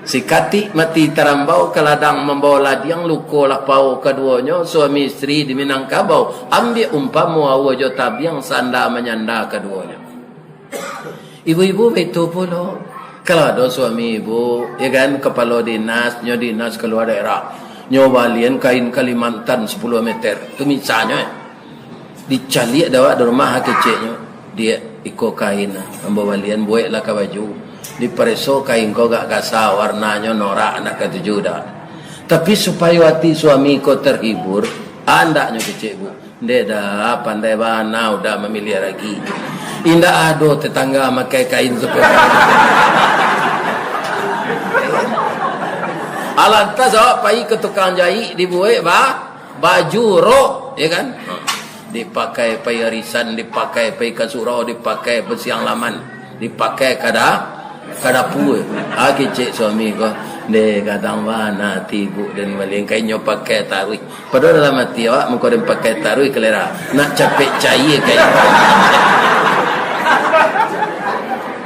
Sikatik mati tarambau ka ladang mambawo ladiang, luko lah pawo kaduonyo, suami istri di Minangkabau, ambiak umpamo aua jo tabiang, sanda manyanda kaduonyo. Ibu-ibu baitu pulo. Kalau ado suami ibu, ya kan, kapalo dinas, nyo dinas kalua daerah, nyo balian kain Kalimantan sapuluah meter, tu misalnyo, eh. Dicaliak dek awak di rumah, keceknyo, "Diak, iko kain, ambo balian, bueklah ka baju." Dipareso kain ko agak kasa, warnanyo norak, ndak katuju dek awak. Tapi supayo ati suami ko terhibur, andaknyo kecek, Bu. Ndeh dah, pandai bana udah mamiliah lagi. Indak ado tetangga makai kain seperti itu. Alantas awak pai ka tukang jahit, dibuek ba-, baju rok, ya kan? Ha. Dipakai pai arisan, dipakai pai ka surau, dipakai pai siang laman, dipakai ka da-, ka dapua. Ah, kecek suami ko, "Ndeh, gadang bana ati ibu den balian kain nyo pakai taruih." Padahal dalam ati awak, mangko den pakai taruih kalera, nak capek caia kain.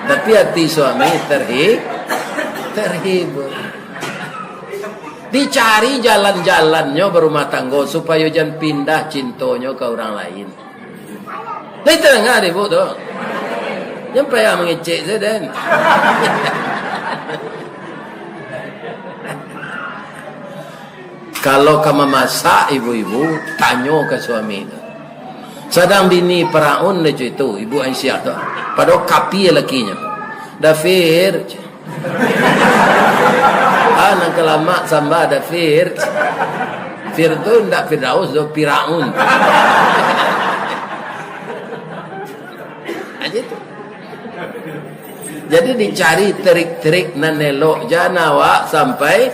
Tapi ati suami terhi-, terhibur. Dicari jalan-jalannyo barumah tanggo supayo jan pindah cintonyo ka urang lain. Lai tadanga dek ibu tu. Jan payah mangecek se den. Kalau ka mamasak ibu-ibu, tanyo ka suami tu. Sadang bini Firaun deh, cuy, tu, ibu Aisyah tu. Padahal kapia lakinyo. "Dafir." "Ah, nan kalamak samba, Dafir." Fir tu ndak Firdaus, tu Firaun. Aja tu. Jadi dicari trik-trik nan elok, jan awak sampai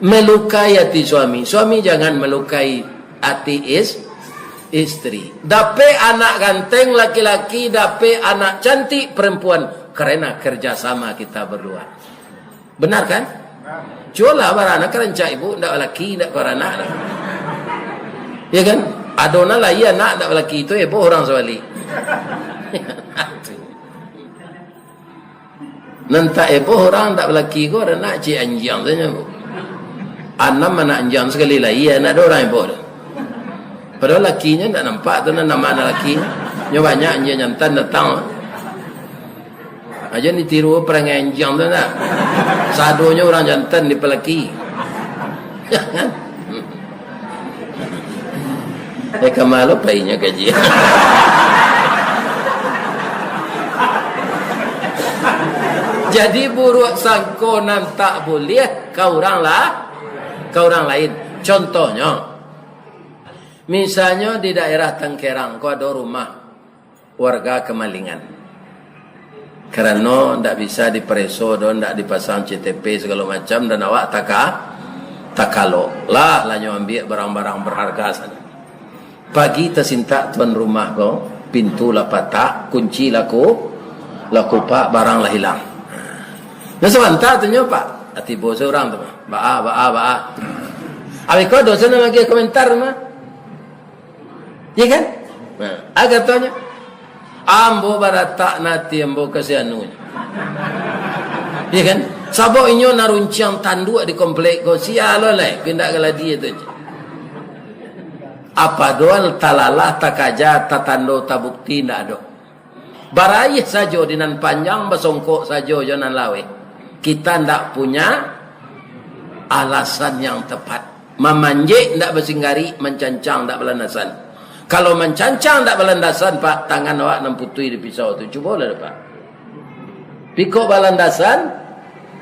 melukai hati suami. Suami jangan melukai hati is-, istri. Dapek anak ganteng laki-laki, dapek anak cantik perempuan, karena kerjasama kita berdua. Benar kan? Cubolah baranak karancak ibu, ndak balaki, ndak baranak. Ya kan? Ado nan lai anak ndak balaki tu, heboh urang sabalik. Nan tak heboh urang tak balaki ko, ado anak ciek anjiang tu nyo. Anam anak anjiang sakali lai, ndak ado urang heboh tu. Padahal lakinyo ndak nampak tu, nan nama anak laki. Nyo banyak anjiang jantan datang. Aja ditiru parangai anjiang tu ndak. Sadonyo urang jantan dipalaki. Jangan. Eh, ka ma lo painyo kaji. Jadi, buruak sangko nan tak buliah ka urang lah, ka urang lain. Contohnyo, misalnyo di daerah Tangkerang ko ado rumah warga kamalingan. Karano ndak bisa dipareso doh, ndak dipasang C T P sagalo macam, dan awak taka-, takalok. Lah, lah nyo ambiak barang-barang barharga sajo. Pagi tasintak tuan rumah ko, pintu lah patak, kunci lah ku-, lah kupak, barang lah hilang. Nah, sabanta tu nyo, Pak, tibo surang tu, Pak. Baa, baa, baa. Abih ko doso nan agiah komentar mah. Iya kan? Nah, ah, katonyo, "Ambo baratak nan ati ambo ka si anu." Iya kan? Sabab inyo nan runciang tanduak di komplek ko, sia lo lai, pindah ka ladi tu. Apa doal talalah, takaja, tatando, tabukti, ndak ado. Baraih sajo di nan panjang, basongkok sajo jo nan laweh. Kita ndak punya alasan yang tepat. Mamanjek ndak basinggarik, mancancang ndak balandasan. Kalau mancancang ndak balandasan, Pak, tangan awak nan putuih di pisau tu. Cubolah, Pak. Pikok balandasan,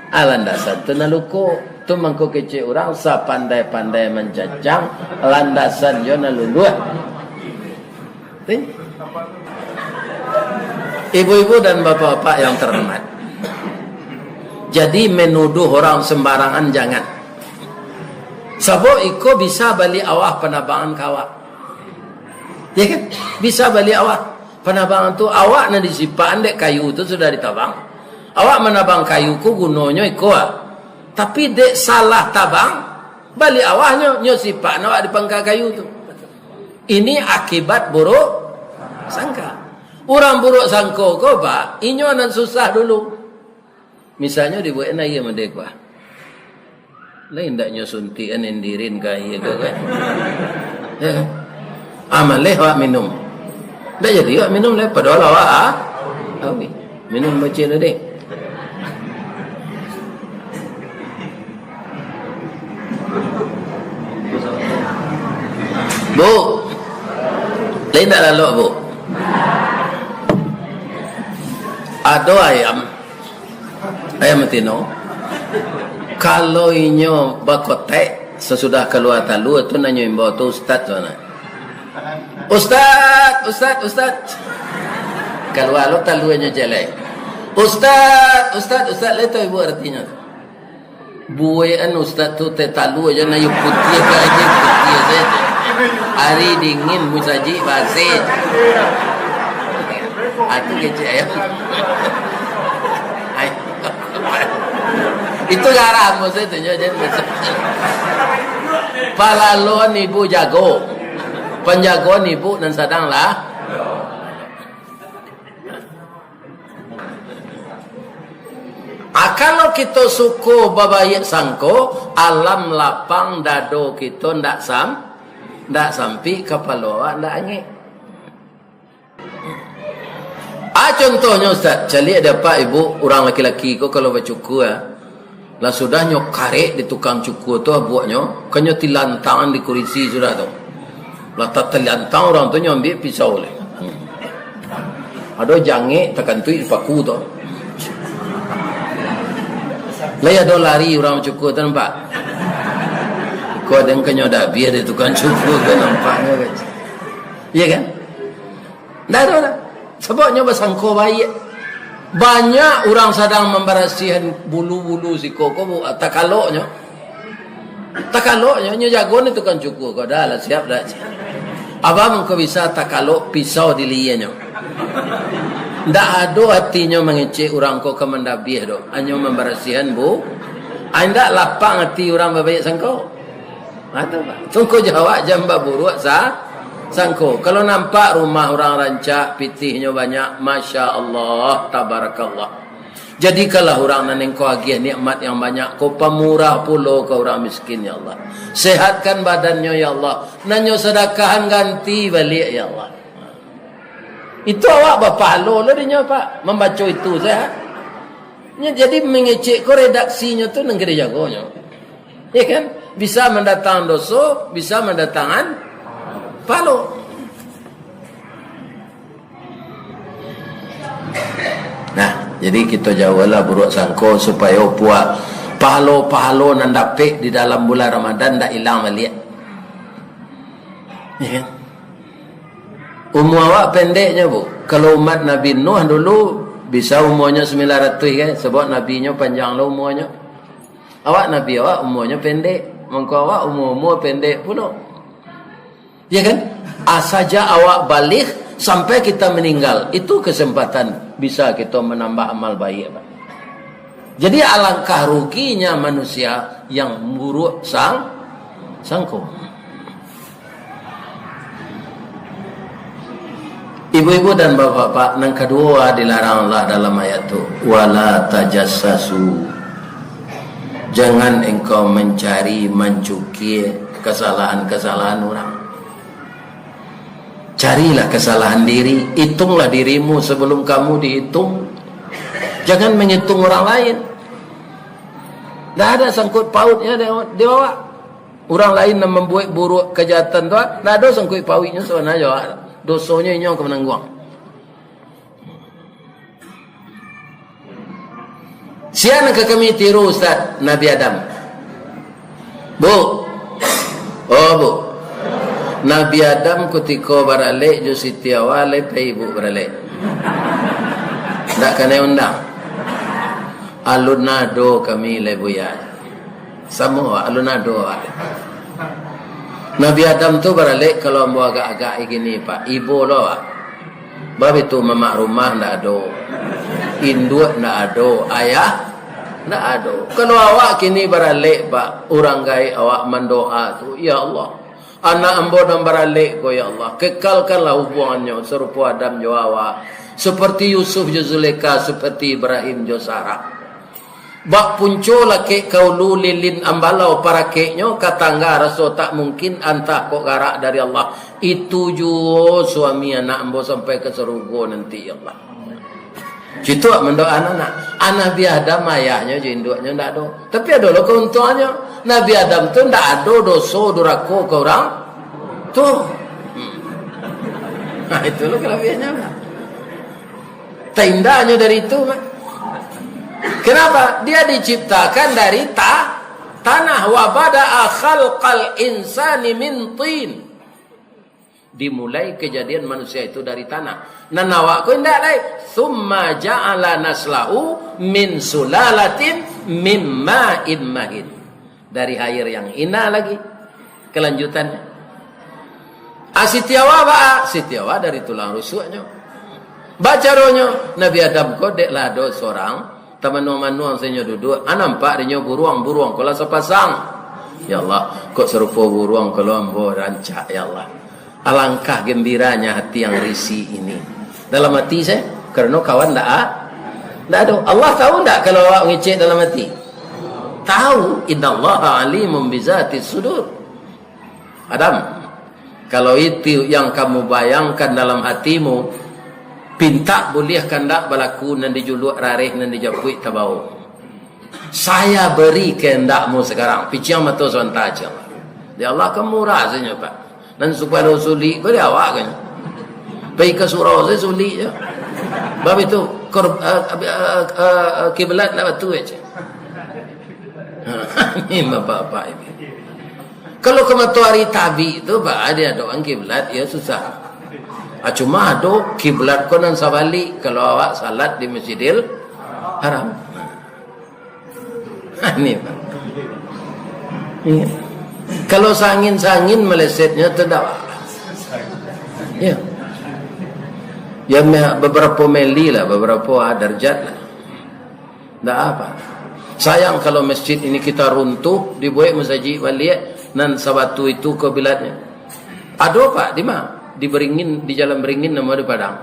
ah, landasan tu nan luko. Tu mangko kecek urang, sapandai-pandai mancancang, landasan jo nan luluah. Ti? Ibu-ibu dan bapak-bapak yang terhormat, jadi menuduh orang sembarangan jangan. Sabab iko bisa baliak awah panabangan ka awak. Ya kan? Bisa baliak awah panabangan tu, awak nan disipakan dek kayu tu sudah ditabang. Awak manabang kayu ko gunonyo iko ah. Tapi dek salah tabang, baliak awahnyo, nyo sipakan awak di pangka kayu tu. Ini akibat buruk sangka. Urang buruk sangko ko, Pak, inyo nan susah dulu. Misalnyo dibuek aia mode ko, ah. Lai ndak nyo suntikan indirin ka aia ko, kan? Ya, kan? Ah, maleh awak minum. Ndak jadi awak minum lai, padahal awak, ah, auih. Minum bacin tadi. Bu, lai ndak lalok, Bu? Ado ayam, ayam batino. Kalau inyo bakotek, sasudah kalua talua tu, nan nyo imbau tu ustaz tu, nah. "Ustaz, ustaz, ustaz." Kalua lo taluanyo jalai. "Ustaz, ustaz, ustaz," lai tau ibu aratinyo tu. Buekan ustaz tu teh talua jo nan iyo putiah ka aja, putiah sajo. Ari dingin musajik baseh. Atu kecek ayam. Ai. Itu garam maksud tu nyo, jadi palalon ibu jago. Panjagoan ibu nan sadang lah. Ah, kalau kito suko babaiak sangko, alam lapang dado kito ndak sam-, ndak sampik, kapalo awak ndak angek. Ah, contohnyo, Ustaz, caliak dek apak ibu, urang laki-laki ko kalau bacukur, ah, lah sudah nyo karek di tukang cukur tu, ah, buaknyo, kan nyo tilantangan di kurisi sudah tu. Lah tatalantang urang tu nyo ambiak pisau lai. Hmm. Ado jangek takantuik di paku tu. Lai ado lari urang cukur tu, nampak? Ko den kanyo dabiah dek tukang cukur tu, nampaknyo kan. Iya kan? Ndak ado lah. Sababnyo basangko baiak. Banyak urang sadang mambarasiahan bulu-bulu siko ko, bu-, takaloknyo. Takaloknyo, nyo jago ni tukang cukur ko, dah lah, siap dah. Abah mangko bisa takalok pisau di lienyo. Ndak ado atinyo mangecek urang ko ka mandabiah do. Hanyo mambarasiahan, bu. Ai, ndak lapang ati urang babaiak sangko. Ha, tu, Pak. Tungku jawab jan baburuak sa-, sangko. Kalau nampak rumah urang rancak, pitihnyo banyak, Masya Allah, Tabarakallah. Jadikanlah urang nan Engkau agiah nikmat yang banyak ko pamurah pulo ka urang miskin, ya Allah. Sehatkan badannyo, ya Allah. Nan nyo sadakahan ganti baliak, ya Allah. Itu awak bapahalo lo dinyo, Pak, mambaco itu, sehat. Nya, jadi mangecek ko redaksinyo tu nan ka dijagonyo. Ya kan? Bisa mandatang doso, bisa mandatangan pahalo. Nah, jadi kito jauahlah buruak sangko supayo puak pahalo-pahalo nan dapek di dalam bulan Ramadan ndak ilang baliak. Ya kan? Umua awak pendeknyo, bu. Kalau umat Nabi Nuh dulu, bisa umuanyo sambilan ratuih, kan? Sabab nabinyo panjang lo umuanyo. Awak nabi awak umuanyo pendek. Mangko awak umua-umua pendek pulo. Ya kan? Asaja awak baligh sampai kita meninggal, itu kesempatan bisa kita menambah amal baik, Pak. Jadi, alangkah ruginya manusia yang buruk sang-, sangko. Ibu-ibu dan bapak-bapak, nan kaduo dilarang Allah dalam ayat tu, "Wala tajassasu." Jangan engkau mencari, mancukia kesalahan-kesalahan orang. Carilah kesalahan diri, hitunglah dirimu sebelum kamu dihitung. Jangan menghitung orang lain. Ndak ada sangkut pautnya di, di awak. Urang lain nan mambuek buruak kajahatan tu, ndak ado sangkuik pauiknyo sabananyo, dosonyo inyo ka manangguang. Sia nan ka kami tiru, Ustaz? Nabi Adam. Bu. Oh, Bu. Nabi Adam kutiko baralek jo Siti Hawa, lai pai ibu baralek. Ndak kanai undang. Alun ado kami lai, Buya. Samo awak, alun ado awak. Nabi Adam tu baralek, kalau ambo agak-agak kini, Pak, ibo lo awak. Bab itu mamak rumah ndak ado. Induak ndak ado, ayah ndak ado. Kalau awak kini baralek, Pak, urang gaek awak mandoa tu, "Ya Allah, anak ambo nan baralek ko, ya Allah, kekalkanlah hubungannyo sarupo Adam jo Hawa, seperti Yusuf jo Zulekha, seperti Ibrahim jo Sarah." Bak punco lakek ka ulu, lilin ambalau parakeknyo, ka tangga raso tak mungkin, antah kok garak dari Allah. Itu juo suami anak ambo sampai ka sarugo nanti, ya Allah. Cituak mandoa anak. Anak Nabi Adam, ayahnyo jo induaknyo ndak ado. Tapi ado lo keuntungannya. Nabi Adam tu ndak ado doso durako ka urang tu. Hmm. Nah, itu lo kelebihannya. Taindahnyo dari itu, Mak. Kenapa? Dia diciptakan dari ta-, tanah. "Wa bada'a khalqal insani min tin." Dimulai kejadian manusia itu dari tanah. Nan awak ko indak lai. "Tsumma ja'ala naslahu min sulalatin min ma'in mahin." Dari air yang hina lagi. Kelanjutannya. Ah, Siti Hawa baa? Siti Hawa dari tulang rusuknyo. Baa caronyo? Nabi Adam ko dek lah ado surang, tamanuang-manuang sajo duduak. Ah, nampak dinyo buruang, buruang ko lah sapasang. Ya Allah, kok sarupo buruang ko lo ambo rancak, ya Allah. Alangkah gembiranya hati yang risih ini. Dalam hati saya, karena kawan ndak a-, ndak ado. Allah tahu ndak kalau awak ngecek dalam hati? Tahu, innallaha alimun bizatis sudur. Adam, kalau itu yang kamu bayangkan dalam hatimu, pintak buliah kandak balaku nan dijuluak rareh nan dijapuik tabao. Saya beri kehendakmu sekarang. Piciang mato sabanta, Cing. Ya Allah, kan murah saja, Pak. Nan supayo sulik ko di awak kan. Pai ka surau sajo sulik je. Bab itu kor-, eh, eh, eh, eh, kiblat nak batu je. Ni bapak-bapak ini. Kalau ka matoari tabik tu, ba, dia doa kiblat, ya susah. Ah, cuma ado kiblat ko nan sabalik, kalau awak salat di Masjidil Haram. Ni, Pak. Iya. Kalau sangin-sangin melesetnya tu dak apa. Ya. Ya, me-, beberapa mili lah, beberapa, ah, darjat lah. Ndak apa. Sayang kalau masjid ini kita runtuh, dibuek masajik baliak, nan sabatu itu kiblatnya. Ado, Pak, di ma? Di Beringin, di Jalan Beringin, namo di Padang.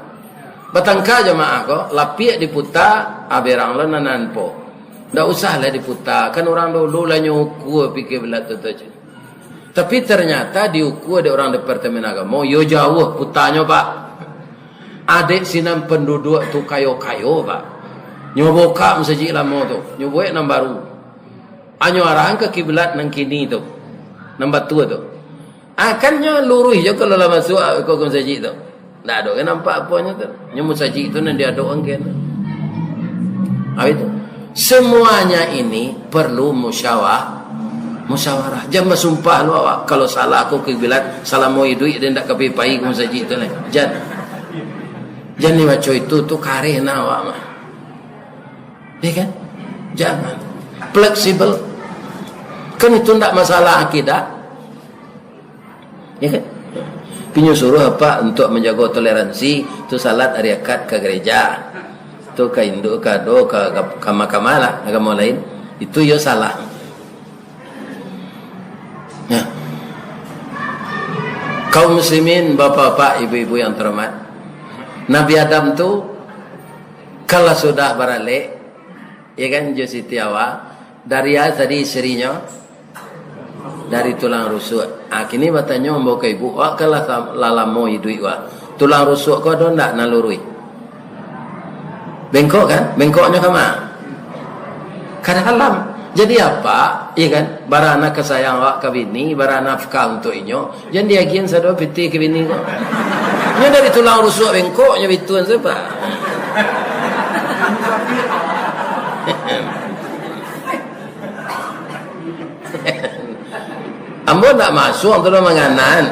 Batangka jamaah ko, lapiak diputa, aberang lo nan anpo. Ndak usah lah diputa, kan urang dulu lah nyo ukua pikir bilat tu tu je. Tapi ternyata diukua dek urang Departemen Agamo, yo jauah putanyo, Pak. Adek sinan penduduk tu kayo-kayo, Pak. Nyo bukak masajik lamo tu, nyo buek nan baru. Anyo arahan ka kiblat nan kini tu, nan batua tu. Ah, kan nyo luruih jo kalau lah masuak ka masajik tu. Ndak ado kan nampak aponyo tu. Nyo masajik tu nan diadokan kan. Habis tu, semuanya ini perlu musyawa-, musyawarah. Jan basumpah lu awak, kalau salah ko kiblat, salamo iduik den ndak ka pai ka masajik tu lai. Jan. Jan ni baco itu, tu kareh na awak mah. Ya kan? Jangan. Fleksibel. Kan itu ndak masalah akidah. Ya kan? Pinyo suruh apa untuk menjaga toleransi, tu salat ari akad ka gereja. Tu ka induk, ka ado, ka, ka, ka mahkamah lah, agamo lain. Itu yo salah. Nah. Kaum muslimin, bapak-bapak, ibu-ibu yang terhormat. Nabi Adam tu, kalau sudah baralek, ya kan, jo Siti Hawa, dari a tadi isterinyo, dari tulang rusuk. Ah, kini batanyo ambo ka ibu, wak kan lah sa-, lah lamo iduik wak. Tulang rusuk ko ado ndak nan luruih? Bengkok kan? Bengkoknyo ka ma? Ka dalam. Jadi apa? Iya kan? Bara nan ka sayang awak ka bini, bara nafkah untuak inyo, jan diagiahan sado pitih ka bini ko. Nyo dari tulang rusuk bengkok nyo bituan sabab. Ambo ndak masuak tu lah manganan.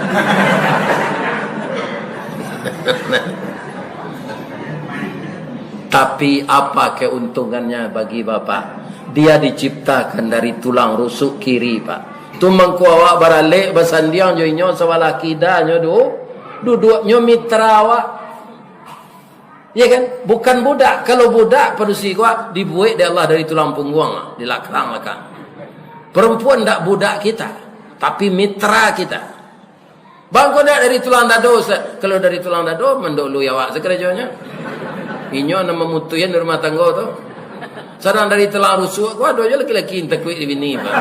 Tapi apa keuntungannya bagi bapak? Dia diciptakan dari tulang rusuk kiri, Pak. Tu mangko awak baralek basandiang jo inyo sabalah kidanyo tu, duduaknyo mitra awak. Ya kan? Bukan budak. Kalau budak padusi ko dibuek dek Allah dari tulang pungguang, di lakang-lakang. Perempuan ndak budak kita, tapi mitra kita. Bang, kok ndak dari tulang dado, Ustaz? Kalau dari tulang dado, mandoloi awak sakarajonyo. Inyo nan mamutuihan di rumah tanggo tu. Sadang dari tulang rusuk ko ado jo laki-laki nan takuik di bini, Pak.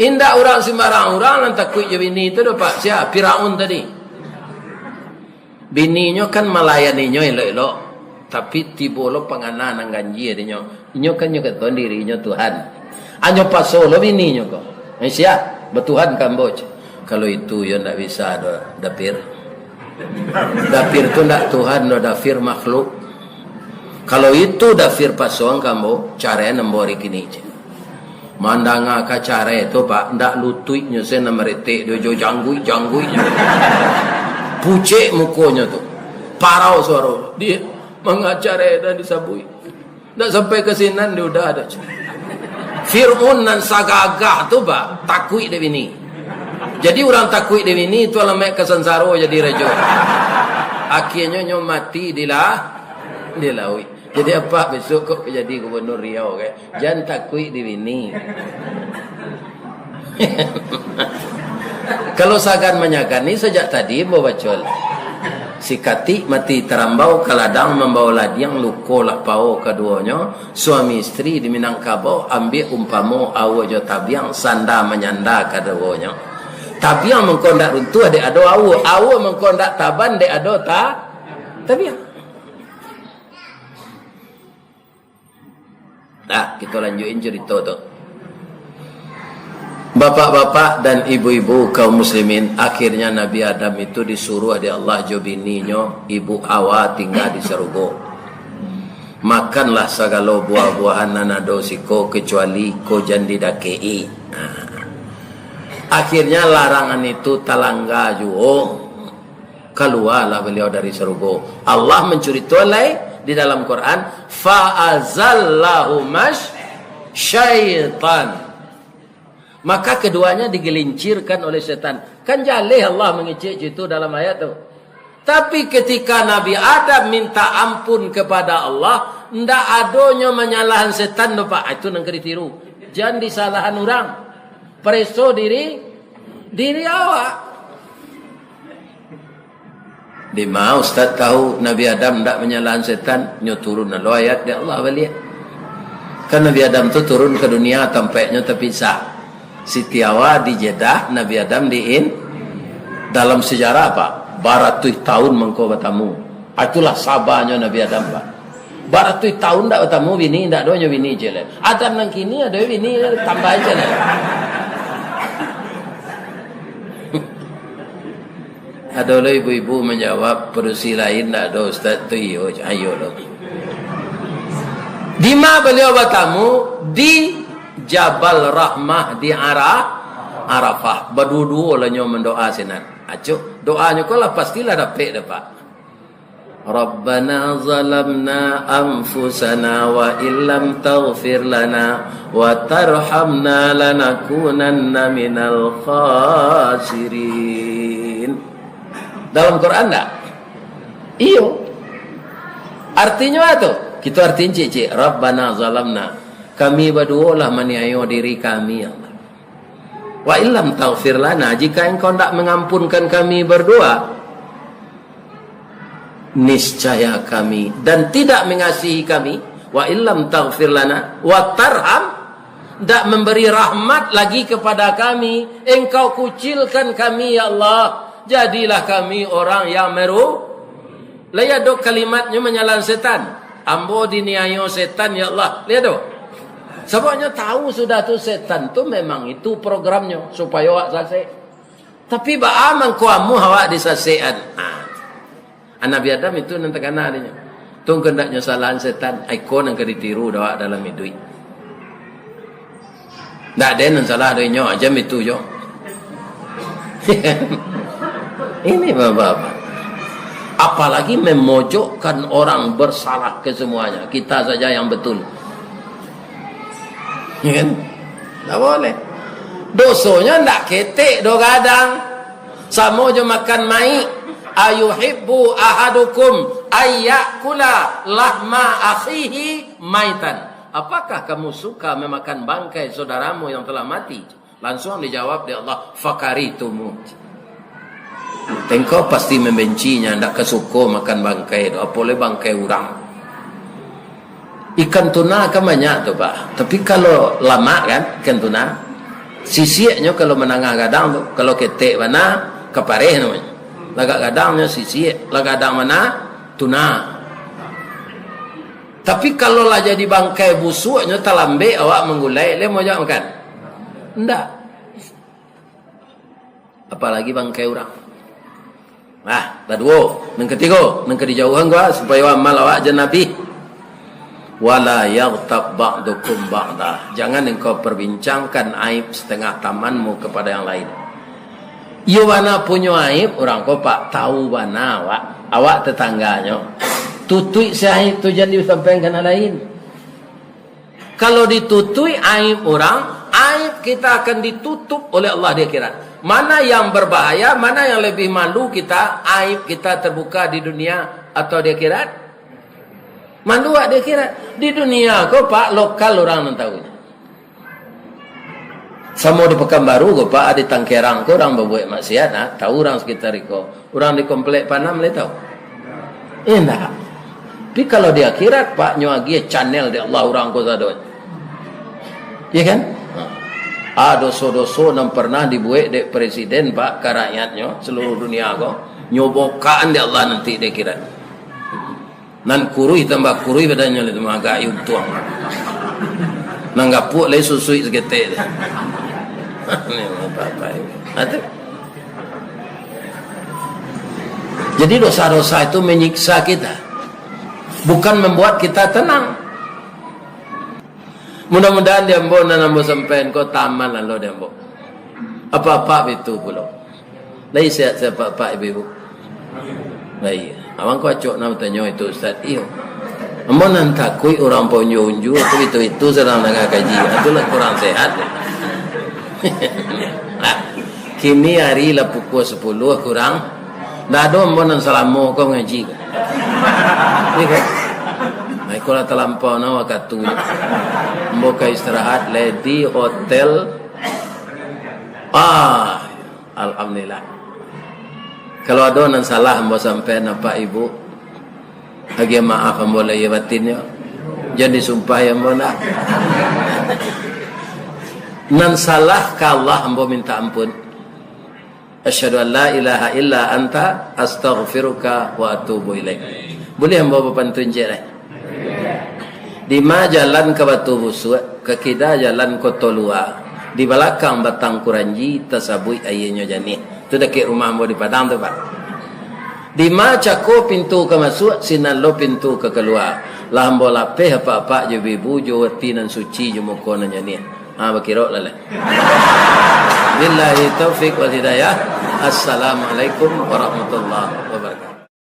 Indak urang sembarang urang nan takuik jo bini tu doh, Pak. Sia? Firaun tadi. Bininyo kan malayaninyo elok-elok, tapi tibo lo pangana nan ganjia dinyo. Inyo kan nyo kato dirinyo Tuhan. Anyo paso lo bininyo ko. Eh, sia, batuhan ka ambo, cek. Kalau itu yo ndak bisa do, Dapir. Dapir tu ndak Tuhan do, Dapir makhluk. Kalau itu Dapir pasoan ka ambo, caraian ambo ari kini, cek. Mandanga ka carai tu, Pak, ndak lutuiknyo se nan maretek, dio jo jangguik-jangguiknyo. Pucek mukonyo tu. Parau suaro. Dia mangacarai dan disabuik. Ndak sampai ka sinan dia udah ada. Fir'aun nan sagagah tu, Pak, takuik dek bini. Jadi urang takuik dek bini tu alamaik ka sansaro jadi rajo. Akhirnyo nyo mati di la-, di lauik. Jadi apa besok kok jadi gubernur Riau, kan? Jan takuik di bini. Kalau sagan manyagan ni sajak tadi ambo baco lah. Sikatik mati tarambau ka ladang mambao ladiang luko lah pao kaduonyo, suami isteri di Minangkabau ambiak umpamo aua jo tabiang sanda manyanda kaduonyo. Tabiang mangko ndak runtuah dek ado aua, aua mangko ndak taban dek ado ta-, tabiang. Nah, kito lanjuikin carito tu. Bapak-bapak dan ibu-ibu kaum muslimin, akhirnya Nabi Adam itu disuruh dek Allah jo bininyo, Ibu Hawa, tingga di sarugo. Makanlah sagalo buah-buahan nan ado siko, kecuali ko jan didakek-i. Nah. Akhirnya larangan itu talangga juo, kalualah baliau dari sarugo. Allah mancurito lai di dalam Quran, "Fa azallahuma syaitan." Maka keduanya digelincirkan oleh setan. Kan jaleh Allah mangecek itu dalam ayat tu. Tapi ketika Nabi Adam minta ampun kepada Allah, ndak adonyo manyalahan setan tu, Pak. Ah, itu nan ka ditiru. Jan disalahan urang. Pareso diri, diri awak. Dima Ustaz tahu Nabi Adam ndak manyalahan setan? Nyo turun lo ayat dek Allah baliak. Kan Nabi Adam tu turun ka dunia, tampeknyo tapisah. Siti Hawa di Jeddah, Nabi Adam di In-, dalam sejarah, Pak, baratuih tahun mangko batamu. Itulah sabanyo Nabi Adam, Pak. Baratuih tahun ndak batamu bini, ndak adonyo bini je lai. Adam nan kini ado bini, tambah je lai. Ado lo ibu-ibu manjawab, "Padusi lain ndak ado, Ustaz, tu iyo, ayo lo." Dima baliau batamu? Di Jabal Rahmah, di Ara-, Arafah. Baduo-duo lah nyo mandoa sinan. Acok, doanyo ko lah pastilah dapek dek, Pak. "Rabbana zalamna anfusana wa illam taghfir lana wa tarhamna lanakunanna minal khasirin." Dalam Quran ndak? Iyo. Artinyo apa tu? Kito artiin ciek-ciek. "Rabbana zalamna." Kami baduo lah maniayo diri kami, ya Allah. "Wa illam taghfir lana," jika Engkau ndak mengampunkan kami berdua, niscaya kami, dan tidak mengasihi kami, "wa illam taghfir lana wa tarham," ndak memberi rahmat lagi kepada kami, Engkau kucilkan kami, ya Allah, jadilah kami orang yang meru-, Lai ado kalimatnyo manyalahan setan. "Ambo diniayo setan, ya Allah." Lai ado? Sababnyo tahu sudah tu, setan tu memang itu programnyo, supayo awak sasek. Tapi baa mangko amuah awak disasekan? Ah. Nabi Adam itu nan takana dinyo. Tu kandaknyo salahan setan, iko nan ka ditiru dek awak dalam iduik. Ndak ado nan salah, ado inyo aja itu jo. Ini bapak-bapak. Apalagi memojokkan orang bersalah ke semuanya. Kita saja yang betul. Ya kan? Ndak boleh. Dosonyo ndak ketek do gadang. Samo jo makan maik. "Ayuhibbu ahadukum ayyakula lahma akhihi maitan?" Apakah kamu suka memakan bangkai saudaramu yang telah mati? Langsung dijawab dek Allah, "Fakarihtumuh." Engkau pasti membencinya, ndak ka suko makan bangkai tu, apolai bangkai urang. Ikan tuna kan banyak tu, Pak. Tapi kalau lamak kan, ikan tuna, sisiaknyo kalau manangah gadang tu, kalau ketek bana, kapareh namonyo. Lagak gadangnyo sisiak, lah gadang bana, tuna. Tapi kalau lah jadi bangkai busuaknyo, talambek awak manggulai, lai mau awak makan? Ndak. Apalagi bangkai urang. Nah, baduo. Nan katigo, nan ka dijauahan ko, supayo amal awak jo Nabi. "Wala yaghtab ba'dukum ba'da." Jangan engkau perbincangkan aib setengah tamanmu kepada yang lain. Iyo bana punyo aib, urang ko, Pak, tahu bana awak. Awak tetangganyo. Tutuik se aib tu, jan disampaikan ka nan lain. Kalau ditutuik aib urang, aib kita akan ditutup oleh Allah di akhirat. Mana yang berbahaya, mana yang lebih malu kita, aib kita terbuka di dunia atau di akhirat? Malu awak di akhirat. Di dunia ko, Pak, lokal urang nan tahu. Samo di Pekanbaru ko, Pak, di Tangkerang ko urang babuek maksiat, nah, tahu urang sekitar iko. Urang di Komplek Panam lai tahu? Indak. Tapi kalau di akhirat, Pak, nyo agiah channel dek Allah urang ko sadonyo. Iya kan? Ha. Ah, doso-doso nan pernah dibuek dek presiden, Pak, ka rakyatnyo seluruh dunia ko, nyo bokaan dek Allah nanti di akhirat. Nan kuruih tambah kuruih badannyo lai tu, agak untuang. Nan gapuak lai susuik saketek tu. Ni apak-apak ini. Ha, tu. Jadi dosa-dosa itu menyiksa kita, bukan membuat kita tenang. Mudah-mudahan di ambo nan ambo sampaian ko taman lalu di ambo. Apak-apak itu pulo. Lai sehat-sehat apak-apak, ibu-ibu? Lai. Abang ko acok nak batanyo itu, Ustaz. Iyo. Ambo nan takuik urang paunjua-unjua tu, itu-itu sadang danga kaji. Itulah kurang sehat. Nah, kini hari lah pukul sapuluah kurang. Ndak ado ambo nan salamo ko mangaji ko. Iyo kan? Nah, iko lah talampau nah wakatu. Ambo ka istirahat lai di hotel. Ah, Alhamdulillah. Kalau ado nan salah ambo sampaian, apak ibu, agiah maaf ambo lahia batinnyo. Jan disumpahi ambo ndak. Nan salah ka Allah ambo minta ampun. Asyhadu an la ilaha illa anta astaghfiruka wa atubu ilaik. Buliah ambo bapantun ciek lai? Dima jalan ka Batu Busuak, ka kida jalan Koto Lua, di balakang Batang Kuranji, tasabuik aianyo janiah. Tu dakek rumah ambo di Padang tu, Pak. Dima cako pintu ka masuak, sinan lo pintu ka kalua. Lah ambo lapeh apak-apak jo ibu-ibu, jo ati nan suci, jo muko nan janiah. Ha, bakirok lah lai. Billahi taufik wal hidayah. Assalamualaikum warahmatullahi wabarakatuh.